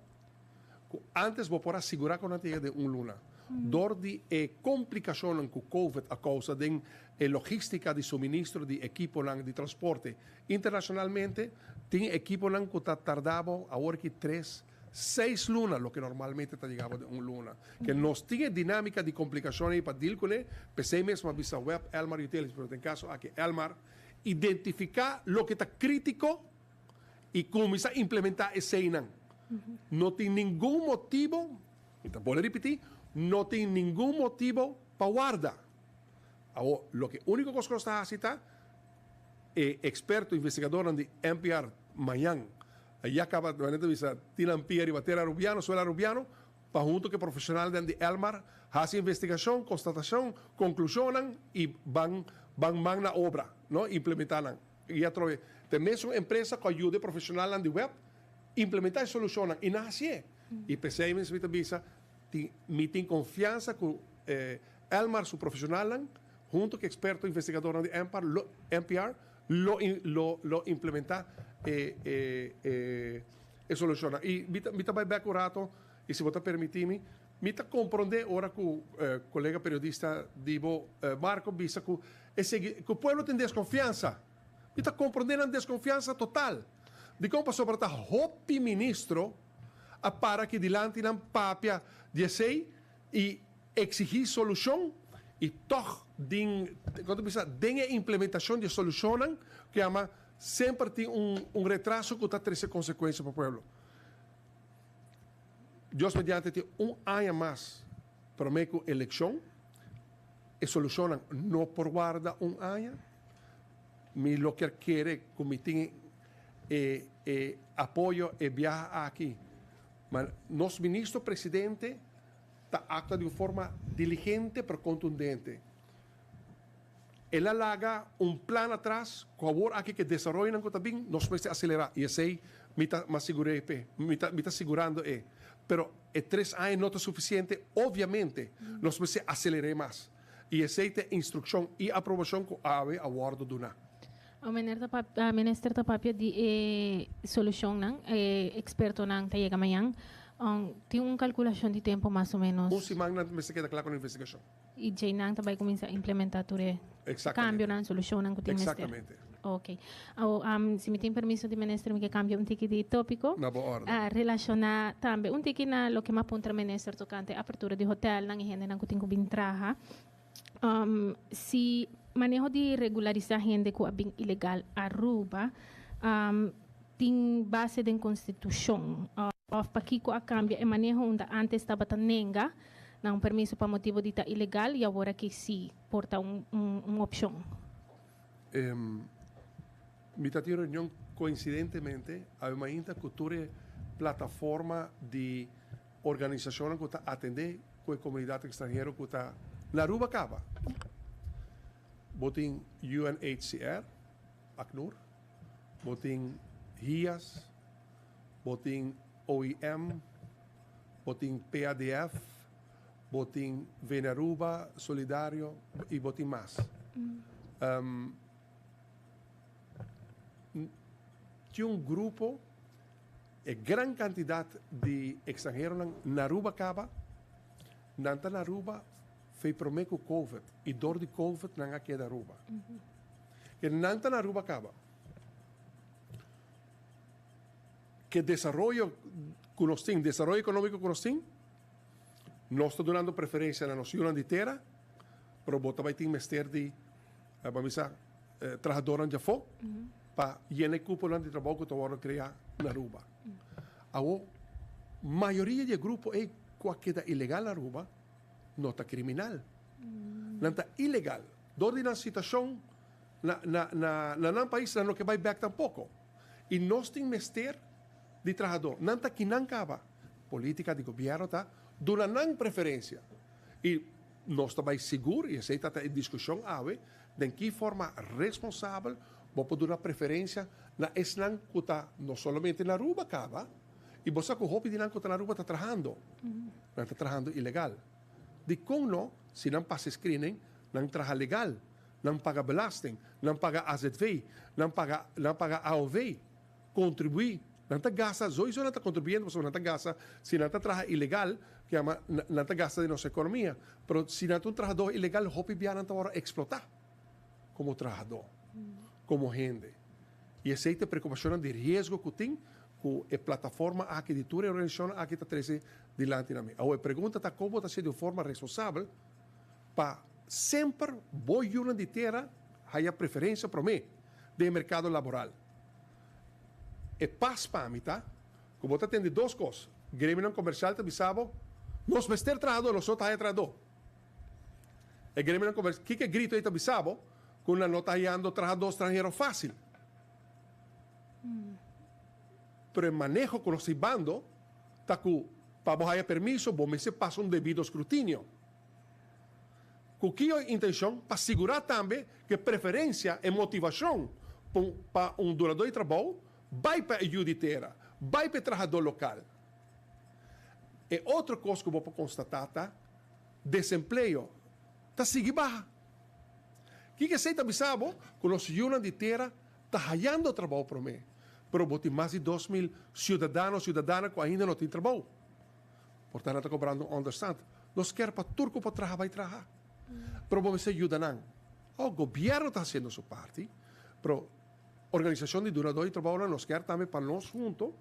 cu antes bo por a sigurá cu nan ta yega den un luna. Dor di e complicacionnan cu Covid a causa den e logística di suministro di equiponan di transporte internacionalmente, tin equiponan cu ta tarda bo awor aki tres, seis luna, loke normalmente ta yega bo den un luna. Ke nos tin e dinámica di complicacion ey pa deal cune, p'esey mes mi a bisa web, Elmar Utilities, pero den caso aki Elmar, identifica loke ta critico y cuminsa implementa eseynan. No tin ningun motibo, mi ta bolbe ripiti, no tin ningun motibo pa warda. Awor, loke unico cos cu nos ta haci ta e experto investigadornan di NPR mañan ya caba, manera ta bisa, tin nan pia riba tera Arubiano, suelo Arubiano, pa hunto cu e profesionalnan di Elmar haci investigacion, constatacion, conclusionnan y ban ban man na obra, no, implementa nan. Y atrobe, ta e mesun empresa cu a yuda e profesionalnan di web implementa e solucionnan y nan hacié. Y p'esey mes mi ta bisa, tin mi tin confiansa cu Elmar su profesionalnan hunto cu experto investigadornan di NPR lo NPR lo lo lo implementa e e e e solucionnan. Y mi ta mi ta bay bek un rato y si bo ta permiti mi, mi ta compronde ora cu colega periodista di bo Marco bisa cu e sigui cu pueblo tin desconfiansa. Mi ta comprende nan desconfiansa total. Dicon? Pasobra ta hopi ministro a para aki dilanti nan papia di esey y exigi solucion y tog den, con ta bisa, den e implementacion di e solucionnan cu yama semper tin un un retraso cu ta trece consecuencia pa pueblo. Dios mediante tin un aña mas prome cu eleccion, e solucionnan no por warda un aña. Mi lo kier kere cu mi tin e e apoyo e biaha aki, ma nos ministro presidente ta actua di un forma diligente pero contundente. El a laga un plan atras cu awor aki cu e desaroyonan cu ta bin nos mester acelera y esey mi ta mas sigur'e p'e, mi ta mi ta sigurando e. Pero e tres aña no ta suficiente, obviamente nos mester aceler'e mas y esey ta e instruccion y aprobacion cu awe a wordo duna. O meneer ta papia, minister ta papia di e solucionnan, e expertonan ta yega mañan. Tin un calculacion di tempo mas o menos? Un siman nan mester keda cla cu nan investigacion. Y djei nan ta bay cuminsa implementa tur e cambionan, solucionnan cu tin mester. Exactamente. Ok. Awo, si mi tin permiso di minister, mi ke cambia un tiki di topico. Na bo orde. Relaciona tambe un tiki na loke mi a puntra minister tocante apertura di hotelnan y hendenan cu tin cu bin traha. Si maneho di regularisa hende cu a bin ilegal Aruba tin base den constitucion of pakico a cambia e maneho unda antes tabata nenga nan un permiso pa motibo di ta ilegal y awor aki si por ta un un opcion? Mi ta tin reunion coincidentemente awe mainta cu tur e plataforma di organisacionnan cu ta atende cu e comunidad extranhero cu ta na Aruba caba. Bo tin UNHCR, ACNUR, bo tin HIAS, bo tin OIM, bo tin PADF, bo tin Venearuba Solidario y bo tin mas. Tin un grupo. E gran kantidat di ekstranheronan na Aruba kaba, nan ta na Aruba fei promé ku Covid i dor di Covid nan a keda Aruba. Ke nan ta na Aruba kaba. Ke desaroyo ku nos tin, desaroyo ekonómiko ku nos tin, nos ta dunando preferensia na nos yunan di tera, pero bo ta bai tin mester di, bo a bisa, trahadornan djafó pa yena e kuponan di trabou ku ta wòrdu kreá na Aruba. Awor, mayoria di e grupo ei ku a keda ilegal na Aruba no ta kriminal. Nan ta ilegal. Dor di nan situashon na na na na nan pais nan no ke bai bèk tampoko. I nos tin mester di trahadó. Nan ta kinan kaba. Polítika di gobièrnu ta duna nan preferensia. I nos ta bai sigur, i esei ta ta e diskushon awe, Den ki forma responsabel bo por duna preferencia na esnan cu ta no solamente na Aruba caba, y bo sa cu hopi di nan cu ta na Aruba ta trahando, nan ta trahando ilegal. Dicon no, si nan pasa e screening, nan traha legal, nan paga belasting, nan paga azv, nan paga nan paga aov, contribui, nan ta gasta, soiso nan ta contribuyendo pasobra nan ta gasta, si nan ta traha ilegal, ke yama nan ta gasta den nos economia, pero si nan ta un trahador ilegal hopi bia nan ta wòrdu explota como trahador, como hende. Y esey ta e preocupacionnan di riesgo cu tin cu e plataforma aki di tur e organisacionnan aki ta trece dilanti na mi. Awor e pregunta ta con bo ta haci di un forma responsabel pa semper bo yunan di tera haya preferencia prome den e mercado laboral. E pas pa mi ta ku bo ta tende dos kos, gremionan komersial ta bisa bo, nos mester trahadó, nos no ta haya trahadó. E gremionan komersial, kiko e grito ei ta bisa bo? Ku nan no ta hayando trahadó stranhero fásil. Pero e maneho ku nos ta hibando ta ku pa bo haya permiso bo mester pasa un debido skrutinio. Ku ki intenshon? Pa sigurá tambe ku e preferensia, e motivashon pa un dunadó di trabou bai pa e yu di tera, bai pa e trahadó lokal. E otro kos ku bo por konstatá ta desempleo ta sigui baha. Kiko esei ta bisa bo? Ku nos yunan di tera ta hayando trabou promé, pero bo tin mas di 2000 siudadano, siudadana ku ainda no tin trabou. Por ta nan ta cobrando un onderstand. Nos kier pa tur cu por traha bay traha. Pero bo mester yuda nan. Oh, gobierno ta haciendo su parti, pero organisacion di dunador di trabounan nos kier tambe pa nos hunto,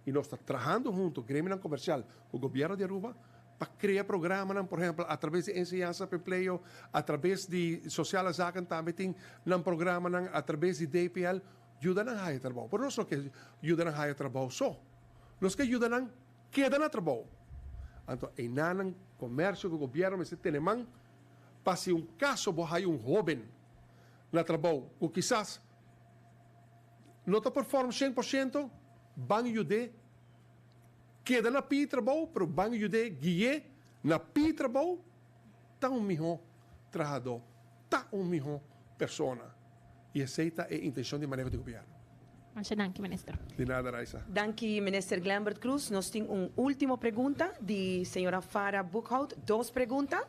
y nos ta trahando hunto, gremionan comercial cu gobierno di Aruba, pa crea programanan, por ehempel, a traves di enseñansa pa empleo, a traves di sociale zaken tambe tin nan programanan, a traves di DPL, yuda nan haya trabou. Pero nos no ke yuda nan haya trabou so. Nos ke yuda nan Keda na trabou. Anto einanan komersio ku gobièrnu mester tene man pa si un kaso bo haya un hóben na trabou ku kisas no ta perform 100%, ban yud'é keda na pidi trabou, pero ban yud'é gui'é na pidi trabou ta un mihó trahadó, ta un mihó persona. I esei ta e intenshon di maneho di gobièrnu. Masha danki, Minister. Di nada, Raisa. Danki, Minister Glenbert Croes. Nos tin un ultimo pregunta di señora Farah Boekhout. Dos pregunta.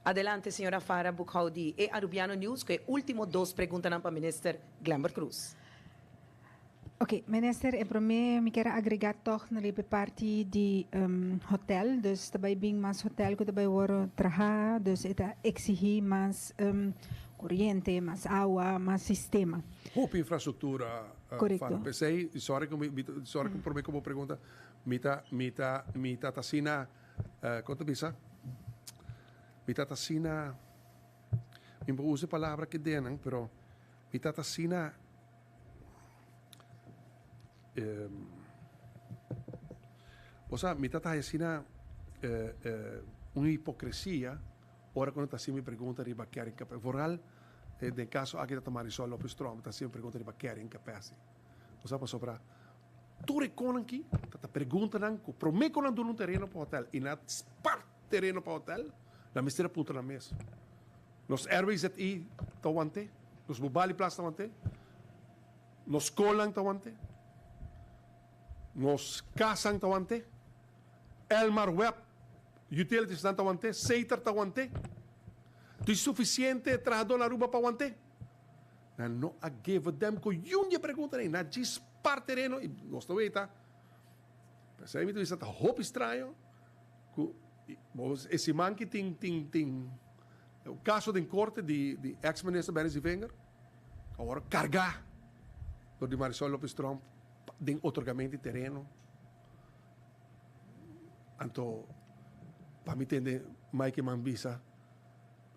Adelante, señora Farah Boekhout di E Arubiano News cu e ultimo dos preguntanan pa Minister Glenbert Croes. Ok, Minister, e prome mi kier a agrega toch na riba e parti di hotel. Dus ta bay bin mas hotel cu ta bay worde traha, dus e ta exigi mas. Coriente, mas awa, mas sistema. Hopi infrastructura. Correcto. P'esey, sorry cu mi, sorry cu prome cu bo pregunta, mi ta, mi ta, mi ta ta asina, con ta bisa? Mi ta ta asina, mi por usa e palabra ke denan, pero mi ta ta asina, bo sa, mi ta ta haya asina un hipocresia ora cu nan ta haci mi pregunta riba carrying capacity. Vooral den caso aki ta Marisol Lopez Tromp ta haci mi pregunta riba carrying capacity. Bo sa pasobra tur e conan aki ta ta preguntanan cu prome cu nan duna un tereno pa hotel y nan spart tereno pa hotel, nan mester a puntra nan mes. Nos RWZI ta wante? Nos Bubali Plaza ta wante? Nos skolnan ta wante? Nos kasan ta wante? Elmar Web Utilitiesnan ta wante? Setar ta wante? Tin sufisiente trahadó na Aruba pa wante? Nan no a geve dem ku yun di e preguntanan ei. Nan a djis par tereno i nos ta weta. P'esei mi ta bisa ta hopi straño ku e siman ki tin tin tin kaso den korte di di eks minister Benny Zievinger. Awor carga dor di Marisol Lopez Tromp den otorgamento di tereno. Anto pa mi tende Mike Eman bisa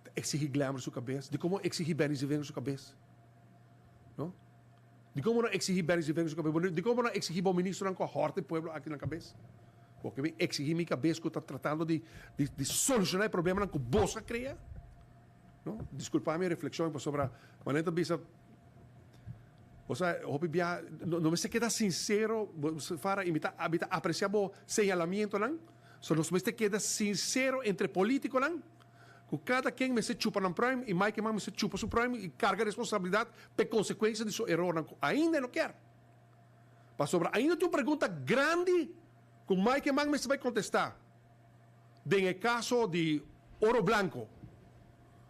ta exigi Glamour su cabes. Di como exigi Benny Zievinger su cabes? No? Di como no exigi Benny Zievinger su cabes? Di como no exigi bo ministronan cu a horta e pueblo aki nan cabes? Bo ke bin exigi mi cabes cu ta tratando di di soluciona e problemanan cu bos a crea? No, disculpa mi reflexion pasobra manera ta bisa bo sa hopi bia no mester keda sincero Farah y mi ta mi ta aprecia bo señalamientonan so nos mester keda sincero entre politiconan cu cada ken mester chupa nan pruim y Mike Eman mester chupa su pruim y carga responsabilidad p'e consecuencia di su erornan cu ainda e no kier pasobra ainda tin un pregunta grandi cu Mike Eman mester bay contesta. Den e caso di Oro Blanco.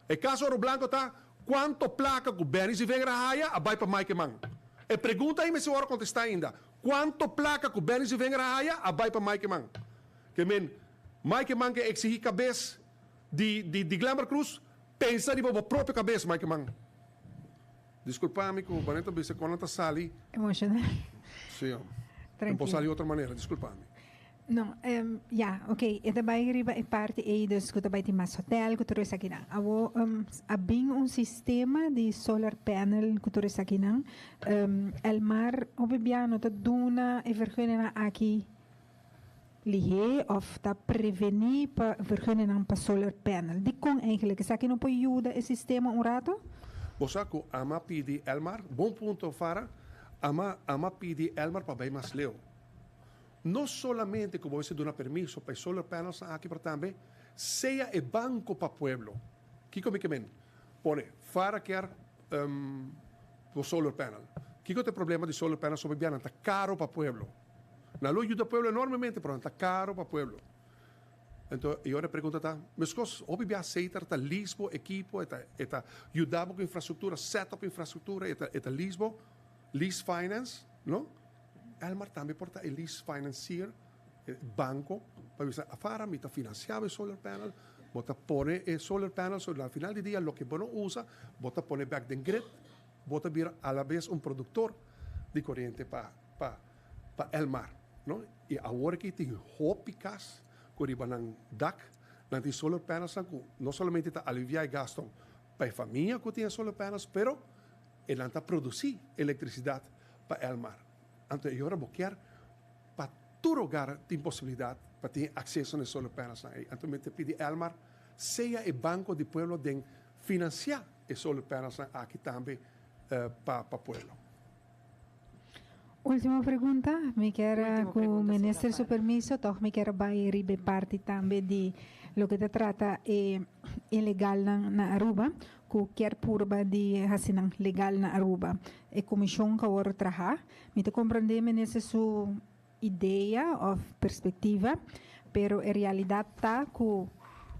E caso Oro Blanco ta cuanto placa cu Benny Zievinger a haya a bay pa Mike Eman. E pregunta ahi mester worde contesta ainda. Cuanto placa cu Benny Zievinger a haya a bay pa Mike Eman. Ke men Mike Eman ke exigi cabes di di di Glenbert Cruz, pensa riba bo propio cabes Mike Eman. Disculpa mi cu Barney ta bisa con nan ta sali. Emocional. Si, no por sali otro manera, disculpa mi. No, ya, ok, e ta bai riba e parti ei dus ku ta bai tin mas hotel ku tur esakinan. Awor a bin un sistema di solar panel ku tur esakinan. Elmar hopi bia no ta duna e vergunningan aki lihé òf ta prevení pa vergunningan pa solar panel. Dikon eigenlijk? Esaki no por yuda e sistema un rato? Bo sa ku ama pidi Elmar, bon punto Farah, ama ama pidi Elmar pa bai mas leu. No solamente cu bo mester duna permiso pa e solar panelsnan aki pero tambe sea e banco pa pueblo. Kico mi ke men? Pone Fara kier bo solar panel. Kico ta e problema di solar panel sobe bia? Nan ta caro pa pueblo. Nan lo yuda pueblo enormemente pero nan ta caro pa pueblo. Enton e ora e pregunta ta, mescos hopi bia Setar ta lease bo ekipo, e ta e ta yuda bo cu infrastructura, set up infrastructura, e ta e ta lease bo, lease finance, no? Elmar tambe por ta e lease financier, e banco, pa bisa afara mi ta financia bo e solar panel, bo ta pone e solar panel, so na final di dia loke bo no usa, bo ta pone bek den grid, bo ta bira alabes un productor di coriente pa pa pa Elmar, no? Y awor aki tin hopi cas cu riba nan dak nan tin solar panelsnan cu no solamente ta alivia e gasto pa e famia cu tin e solar panels, pero e nan ta produci electricidad pa Elmar. Anto e ora bo kier pa tur hogar tin posibilidad pa tin acceso na e solar panelsnan ey. Anto mi ta pidi Elmar sea e banco di pueblo den financia e solar panelsnan aki tambe pa pa pueblo. Ultimo pregunta, mi kier cu minister su permiso toch mi kier bay riba e parti tambe di loke ta trata e ilegalnan na Aruba. Cu kier purba di haci nan legal na Aruba. E comision cu awor traha, mi ta comprende minister su idea of perspectiva, pero e realidad ta cu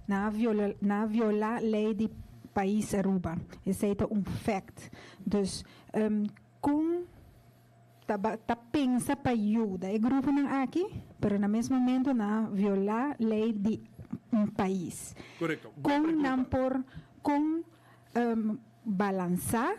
nan a viola, nan a viola ley di pais Aruba. Esey ta un fact. Dus, con ta ta pensa pa yuda e gruponan aki, pero na mes momento nan a viola ley di un pais. Correcto. Con nan por, con. Balansá,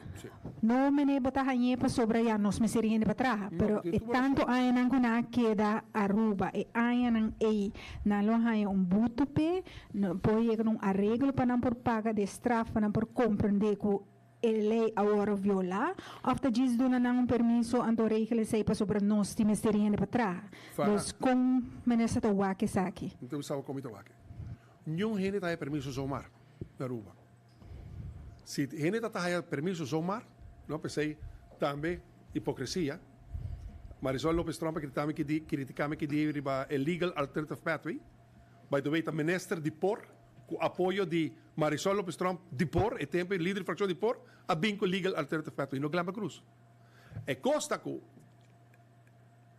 no mene bo ta hañ'é pasobra ya nos mester hende pa traha, pero e tantu añanan ku nan a keda Aruba, e añanan ei nan lo haña un butu p'e, no por yega na un areglo pa nan por paga de straf, pa nan por komprendé ku e lei a wòrdu violá, òf ta djis duna nan un permiso anto regel esei pasobra nos tin mester hende pa traha. Dus kon minister ta wak esaki? Mi ta bisa bo kon mi ta wak. Niun hende ta haña permiso zomaar na Aruba. Si hende ta ta haya permiso zomaar, no, p'esei tambe hipocresia. Marisol Lopez Tromp a criticami ki di, criticami ki di riba e legal alternative pathway. By the way, ta minister di por, cu apoyo di Marisol Lopez Tromp di por, e tempo e lider di fraccion di por, a bin cu legal alternative pathway, no Glenbah Cruz. E cos ta cu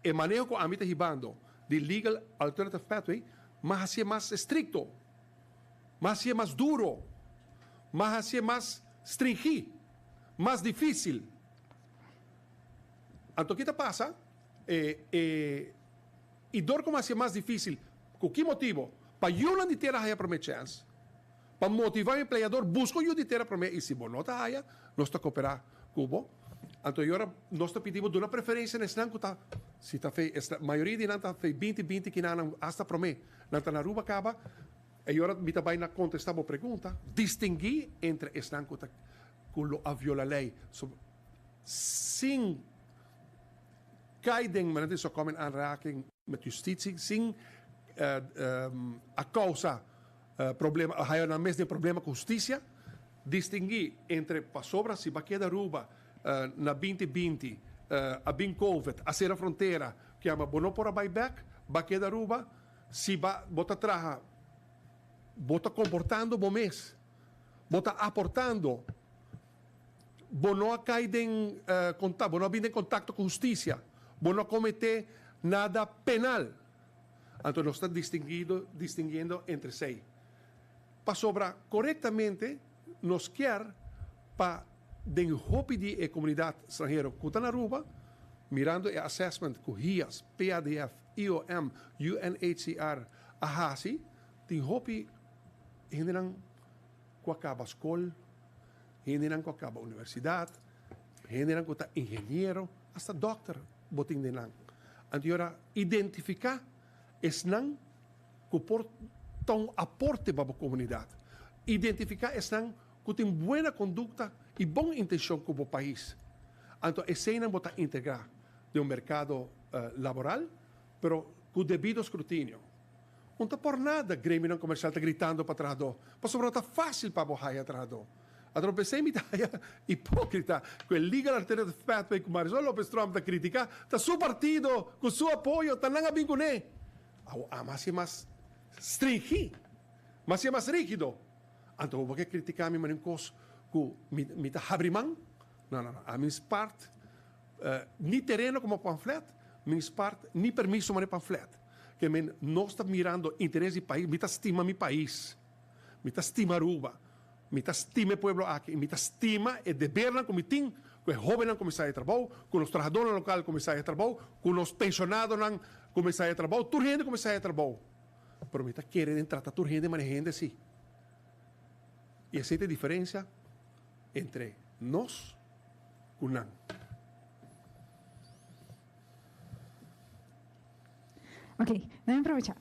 e maneho cu ami ta hibando di legal alternative pathway, mas hacié mas estricto. Mas hacié mas duro, mas hacié mas stringí, mas difícil. Anto ki ta pasa? E, e, i dor ku hacié mas difícil, ku ki motibo? Pa yunan di tera haya promé chèns, pa motivá e empleador buska un yu di tera promé i si bo no ta haya, nos ta koperá ku bo. Anto e ora nos ta pidi bo duna preferensia na esnan ku ta, si ta fe, esnan, mayoria di nan ta fe binti binti kinanan asta promé nan ta na Aruba kaba. E ora mi ta bai na kontestá bo pregunta, distinguí entre esnan ku ta ku lo a viola lei so sin kai den manera di so kom in aanraking met justitie, sin a kousa problema, a haya nan mes den problema ku hustisia. Distinguí entre pasobra si bo a keda Aruba na binti binti a bin covid a sera frontera kiamba bo no por a bai bek, bo a keda Aruba. Si ba bo ta traha, bo ta komportando bo mes, bo ta aportando, bo no a kai den kontak, bo no a bin den kontakto ku hustisia, bo no a kometé nada penal. Anto nos ta distinguido, distinguiendo entre esei. Pasobra korektamente nos kier pa den hopi di e komunidat stranhero ku ta na Aruba, mirando e assessment ku HIAS, PADF, IOM, UNHCR a hasi, tin hopi hendenan ku a kaba skol, hendenan ku a kaba universidat, hendenan ku ta ingeniero, asta dòkter bo tin den nan. Anto i ora identifiká esnan ku por ta un aporte pa bo komunidat. Identifiká esnan ku tin buena kondukta i bon intenshon ku bo pais. Anto eseinan bo ta integrá den un merkado laboral, pero ku debido skrutinio. Un ta por nada gremionan komersial ta gritando pa trahadó, pasobra no ta fásil pa bo haya trahadó. Anto p'esei mi ta haya hipókrita ku e Legal Alternative Pathway ku Marisol Lopez Tromp ta kritiká, ta su partido ku su apoyo ta nan a bin kuné. Awo a mas i mas stringí, mas i mas rígido. Anto bo ke kritiká mi manera un kos ku mi ta habri man? No, no, no. Ami spart Ni tereno komo pamflet, mi spart ni permiso manera pamflet. Ke men nos ta mirando interes di pais, mi ta stima mi pais, mi ta stima Aruba, mi ta stima e pueblo aki i mi ta stima e debernan ku mi tin ku e hobennan kuminsá e trabou, ku nos trahadónan lokal kuminsá e trabou, ku nos penshonadonan kuminsá e trabou, tur hende kuminsá e trabou. Pero mi ta kere den trata tur hende manera hende si. I esei ta e diferensia entre nos ku nan. Ok, dan mi probecha.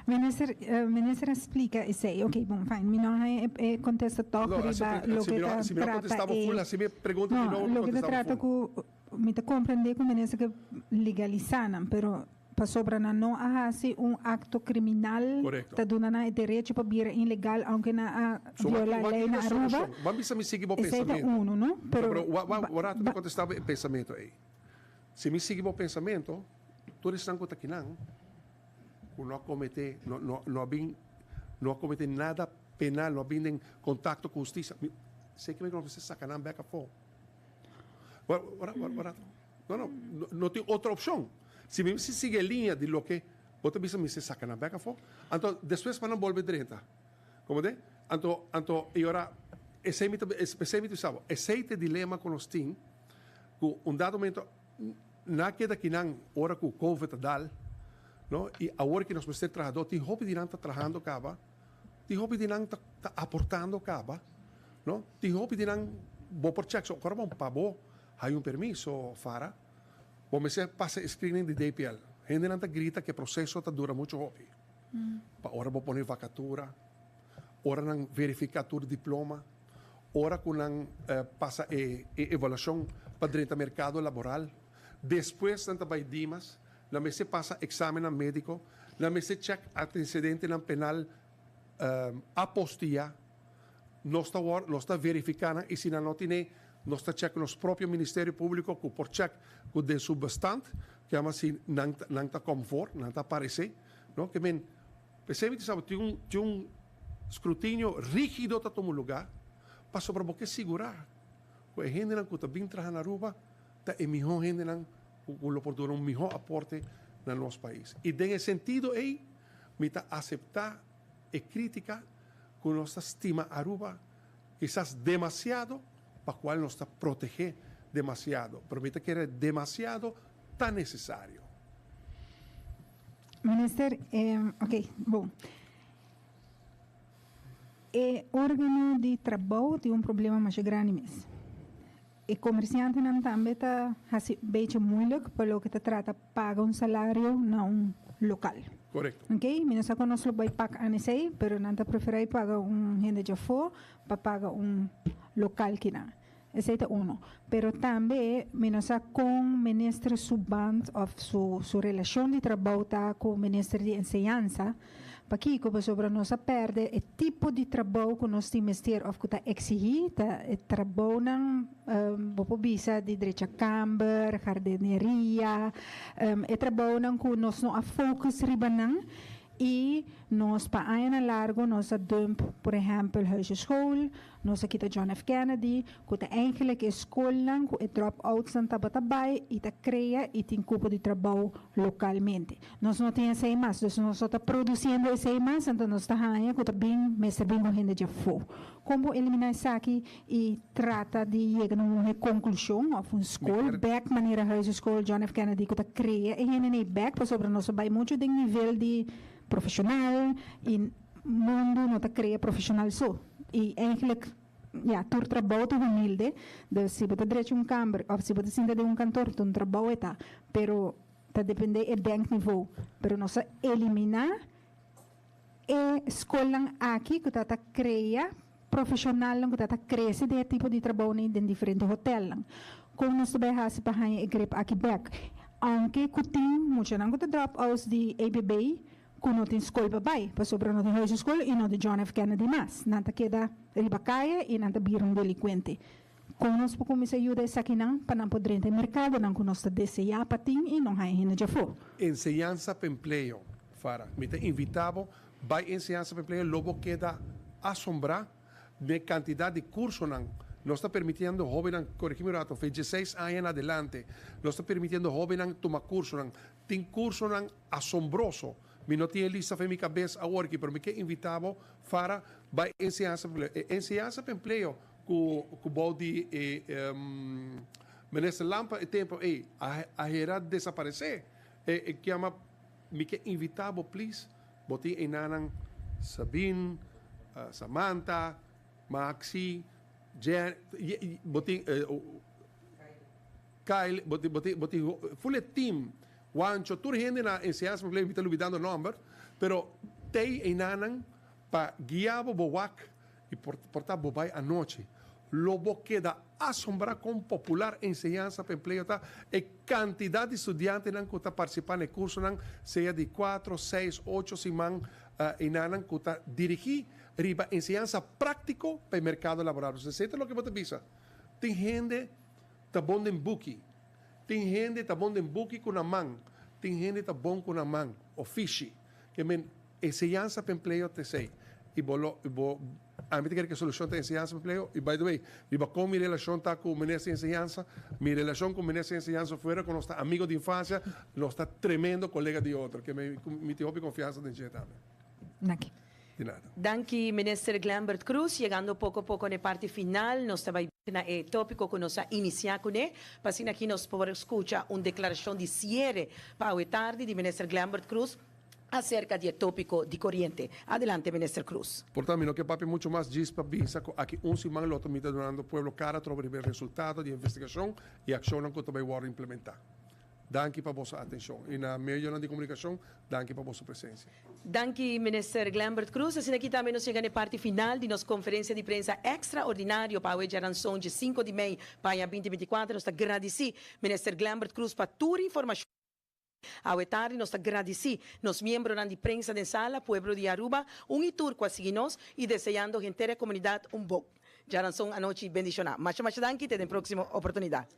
Minister, minister a splika esei. Ok, bon, fijn. Mi no haña e, e kontesta tòg No, riba si, loke si mi no, ta si mi no trata kontestá bo e full, hasi mi pregunta di No, nobo, mi loke ta kontestá bo trata full. ku mi ta komprendé ku minister ke legalisá nan, pero Pasobra nan no a hasi un akto kriminal Korekto. ta duna nan e derecho pa bira ilegal aunke nan a So wak viola wak lei di na e Aruba. solushon. Ban bisa mi sigui bo Esei ta pensamentu. unu, no? No, Pero pero wa wa ba wa rato mi ba kontestá bo e pensamentu ei. Si mi sigui bo pensamentu, tur esnan ku ta kinan ku no a kometé no no no a bin no a kometé nada penal, no a bin den kontakto ku hustisia, mi seki mi ku nos mester saka nan bèk afó. Wa wa wa wa rato. No, no, no tin otro opcion. Si mi mester sigui e liña di loke bo ta bisa, mi mester saca nan bek afo. Anto despues pa nan bolbe drenta. Comprende? Anto, anto e ora, esey mi ta, esey mi ta bisa bo, esey ta e dilema cu nos tin, cu un dado momento nan a keda kinan ora cu covid a dal, no, y awor ki nos mester trahador, tin hopi di nan ta trahando caba, tin hopi di nan ta, ta aportando caba. No? Tin hopi di nan bo por check so ora bon pa bo hay un permiso Fara, bo mester pasa e screening di DPL. Hendenan ta grita ku e proseso ta dura mucho hopi. Pa ora bo pone vakatura, ora nan verifiká tur diploma, ora ku nan pasa e evaluashon pa drenta merkado laboral. Despues nan ta bai Dimas, nan mester pasa eksamennan médiko, nan mester chèk antesedentenan penal apostillá. Nos ta wòrdu, nos ta verifiká nan i si nan no tine, nos ta chèk nos propio Ministerio Públiko ku por chèk ku den su bestand, ke ama si nan nan ta kòm for, nan ta aparesé, no? Ke men, p'esei mi ta sa bo tin un tin un skrutinio rígido ta tuma lugá pasobra bo ke sigurá ku e hendenan ku ta bin traha na Aruba ta e mihó hendenan ku lo por duna un mihó aporte na nos pais. I den e sentido ei mi ta aseptá e krítika ku nos ta stima Aruba kisas demasiado pa kual nos ta protegé demasiado, pero mi ta kere demasiado ta nesesario. Minister, ok, bon. E órgano di trabou tin un problema masha grandi mes. E komersiantenan tambe ta hasi bechi moeilijk pa loke ta trata paga un salario na un lokal. Korekto. Ok, mi no sa kon nos lo bai pak an esei, pero nan ta preferá i paga un hende djafó pa paga un lokal kinan. Esei ta uno. Pero tambe mi no sa kon minister su band òf su su relashon di trabou ta ku minister di enseñansa. Pakiko? Pasobra nos a pèrdè e tipo di trabou ku nos tin mester òf ku ta eksihí, ta e trabounan, bo por bisa di drecha kamber, hardineria, e trabounan ku nos no a focus riba nan i nos pa añanan largu nos a dump por ehèmpel Huisjeschool, nos a kita John F. Kennedy, ku ta eigenlijk e skolnan ku e drop-outsnan tabata bai i ta krea i tin kupo di trabou lokalmente. Nos no tin esei mas, dus nos no ta produsiendo esei mas, anto nos ta haña ku ta bin mester bin ku hende djafó. Kon bo eliminá esaki i trata di yega na un konklushon òf un skol bèk manera Huiseschool John F. Kennedy ku ta krea e hende nei bèk pasobra nos a bai muchu den nivel di profeshonal i mundu no ta krea profeshonal so i eigenlijk ya tur trabou ta humilde, dus si bo ta drecha un kamber òf si bo ta sinta den un kantor ta un trabou e ta, pero Ta depende e denkniveau, pero nos a eliminá e skolnan aki ku ta ta krea profeshonalnan ku ta ta krese den e tipo di trabounan den diferente hotelnan. Kon nos ta bai hasi pa haña e grip aki bèk? Aunke ku tin muchanan ku ta drop outs di EBB ku no tin skol pa bai, pasobra no tin huiseskol i no tin John F. Kennedy mas. Nan ta keda riba kaya i nan ta bira un delinkuente. Kon nos por kuminsá yuda esakinan pa nan por drenta e merkadonan ku nos ta deseá pa tin i no haña hende djafó? Enseñansa pa empleo, Farah. Mi ta invitá bo bai Enseñansa pa Empleo, lo bo keda asombrá den e kantidat di kursonan. Nos ta permitiendo hóbennan, korigí mi un rato, fe dieseis aña en adelante, nos ta permitiendo hóbennan tuma kursonan. Tin kursonan asombroso. Mi no tin e lista fen mi kabes awor aki, pero mi ke invitá bo, Farah, bai Enseñansa pa Empleo. E Enseñansa pa Empleo Ku ku bou di e Minister Lampe e tempo ei a a hera desaparesé. E e kiama mi ke invitá bo please bo tin einanan Sabine, Samantha, Maxi, Jen bo tin Kyle bo tin bo tin bo tin full e team Wancho tur hende na enseñansa mi ta lubidando nomber pero tei einanan pa guia bo bo wak I por por ta bo bai anochi, lo bo keda asombrá kon popular enseñansa pa empleo ta. E kantidat di studiantenan ku ta partisipá na e kursonan, sea di kuatro, seis, ocho siman, einanan ku ta dirigí riba enseñansa práktiko pa e merkado laboral. Pasobra esei ta loke bo ta bisa. Tin hende ta bon den buki, tin hende ta bon den buki ku nan man, tin hende ta bon ku nan man, ofishi. Ke men Enseñansa pa empleo ta esei. I bo lo, bo, ami ta kere ku e solushon ta enseñansa pa empleo. I by the way, riba kon mi relashon ta ku Minister di Enseñansa, mi relashon ku Minister di Enseñansa fuera ku nos ta amigo di infansia, nos ta tremendo kolega di otro. Ke mi, mi tin hopi konfiansa den dje tambe. Danki. Di nada. Danki Minister Glenbert Croes. Yegando poko poko na e parti final, nos ta bai na e topiko ku nos a inisiá kuné, pa asina aki nos por skucha un deklarashon di siere pa awe tardi di Minister Glenbert Croes. acerca di e topico di coriente. Adelante, Minister Croes. Por tanto, mi no ke papia mucho mas, djis pa bisa ku aki un siman lo ta dunando pueblo kara over e resultado di investigashon i akshonnan ku tambe ta implementá. Danki pa boso atenshon. I na medio di komunikashon, danki pa boso presensia. Danki, Minister Glenbert Croes. Asina aki tambe nos ta yega na parti final di nos konferensia di prensa ekstraordinario pa awe djaranson di 5 di mei pa 2024. Nos ta gradisí Minister Glenbert Croes pa tur informashon. Awe tardi nos ta gradisí nos miembronan di prensa den sala, pueblo di Aruba, un i tur ku a sigui nos i deseando henter komunidat un bon djaranson anochi bendishoná. Masha masha danki, te e próksimo oportunidat.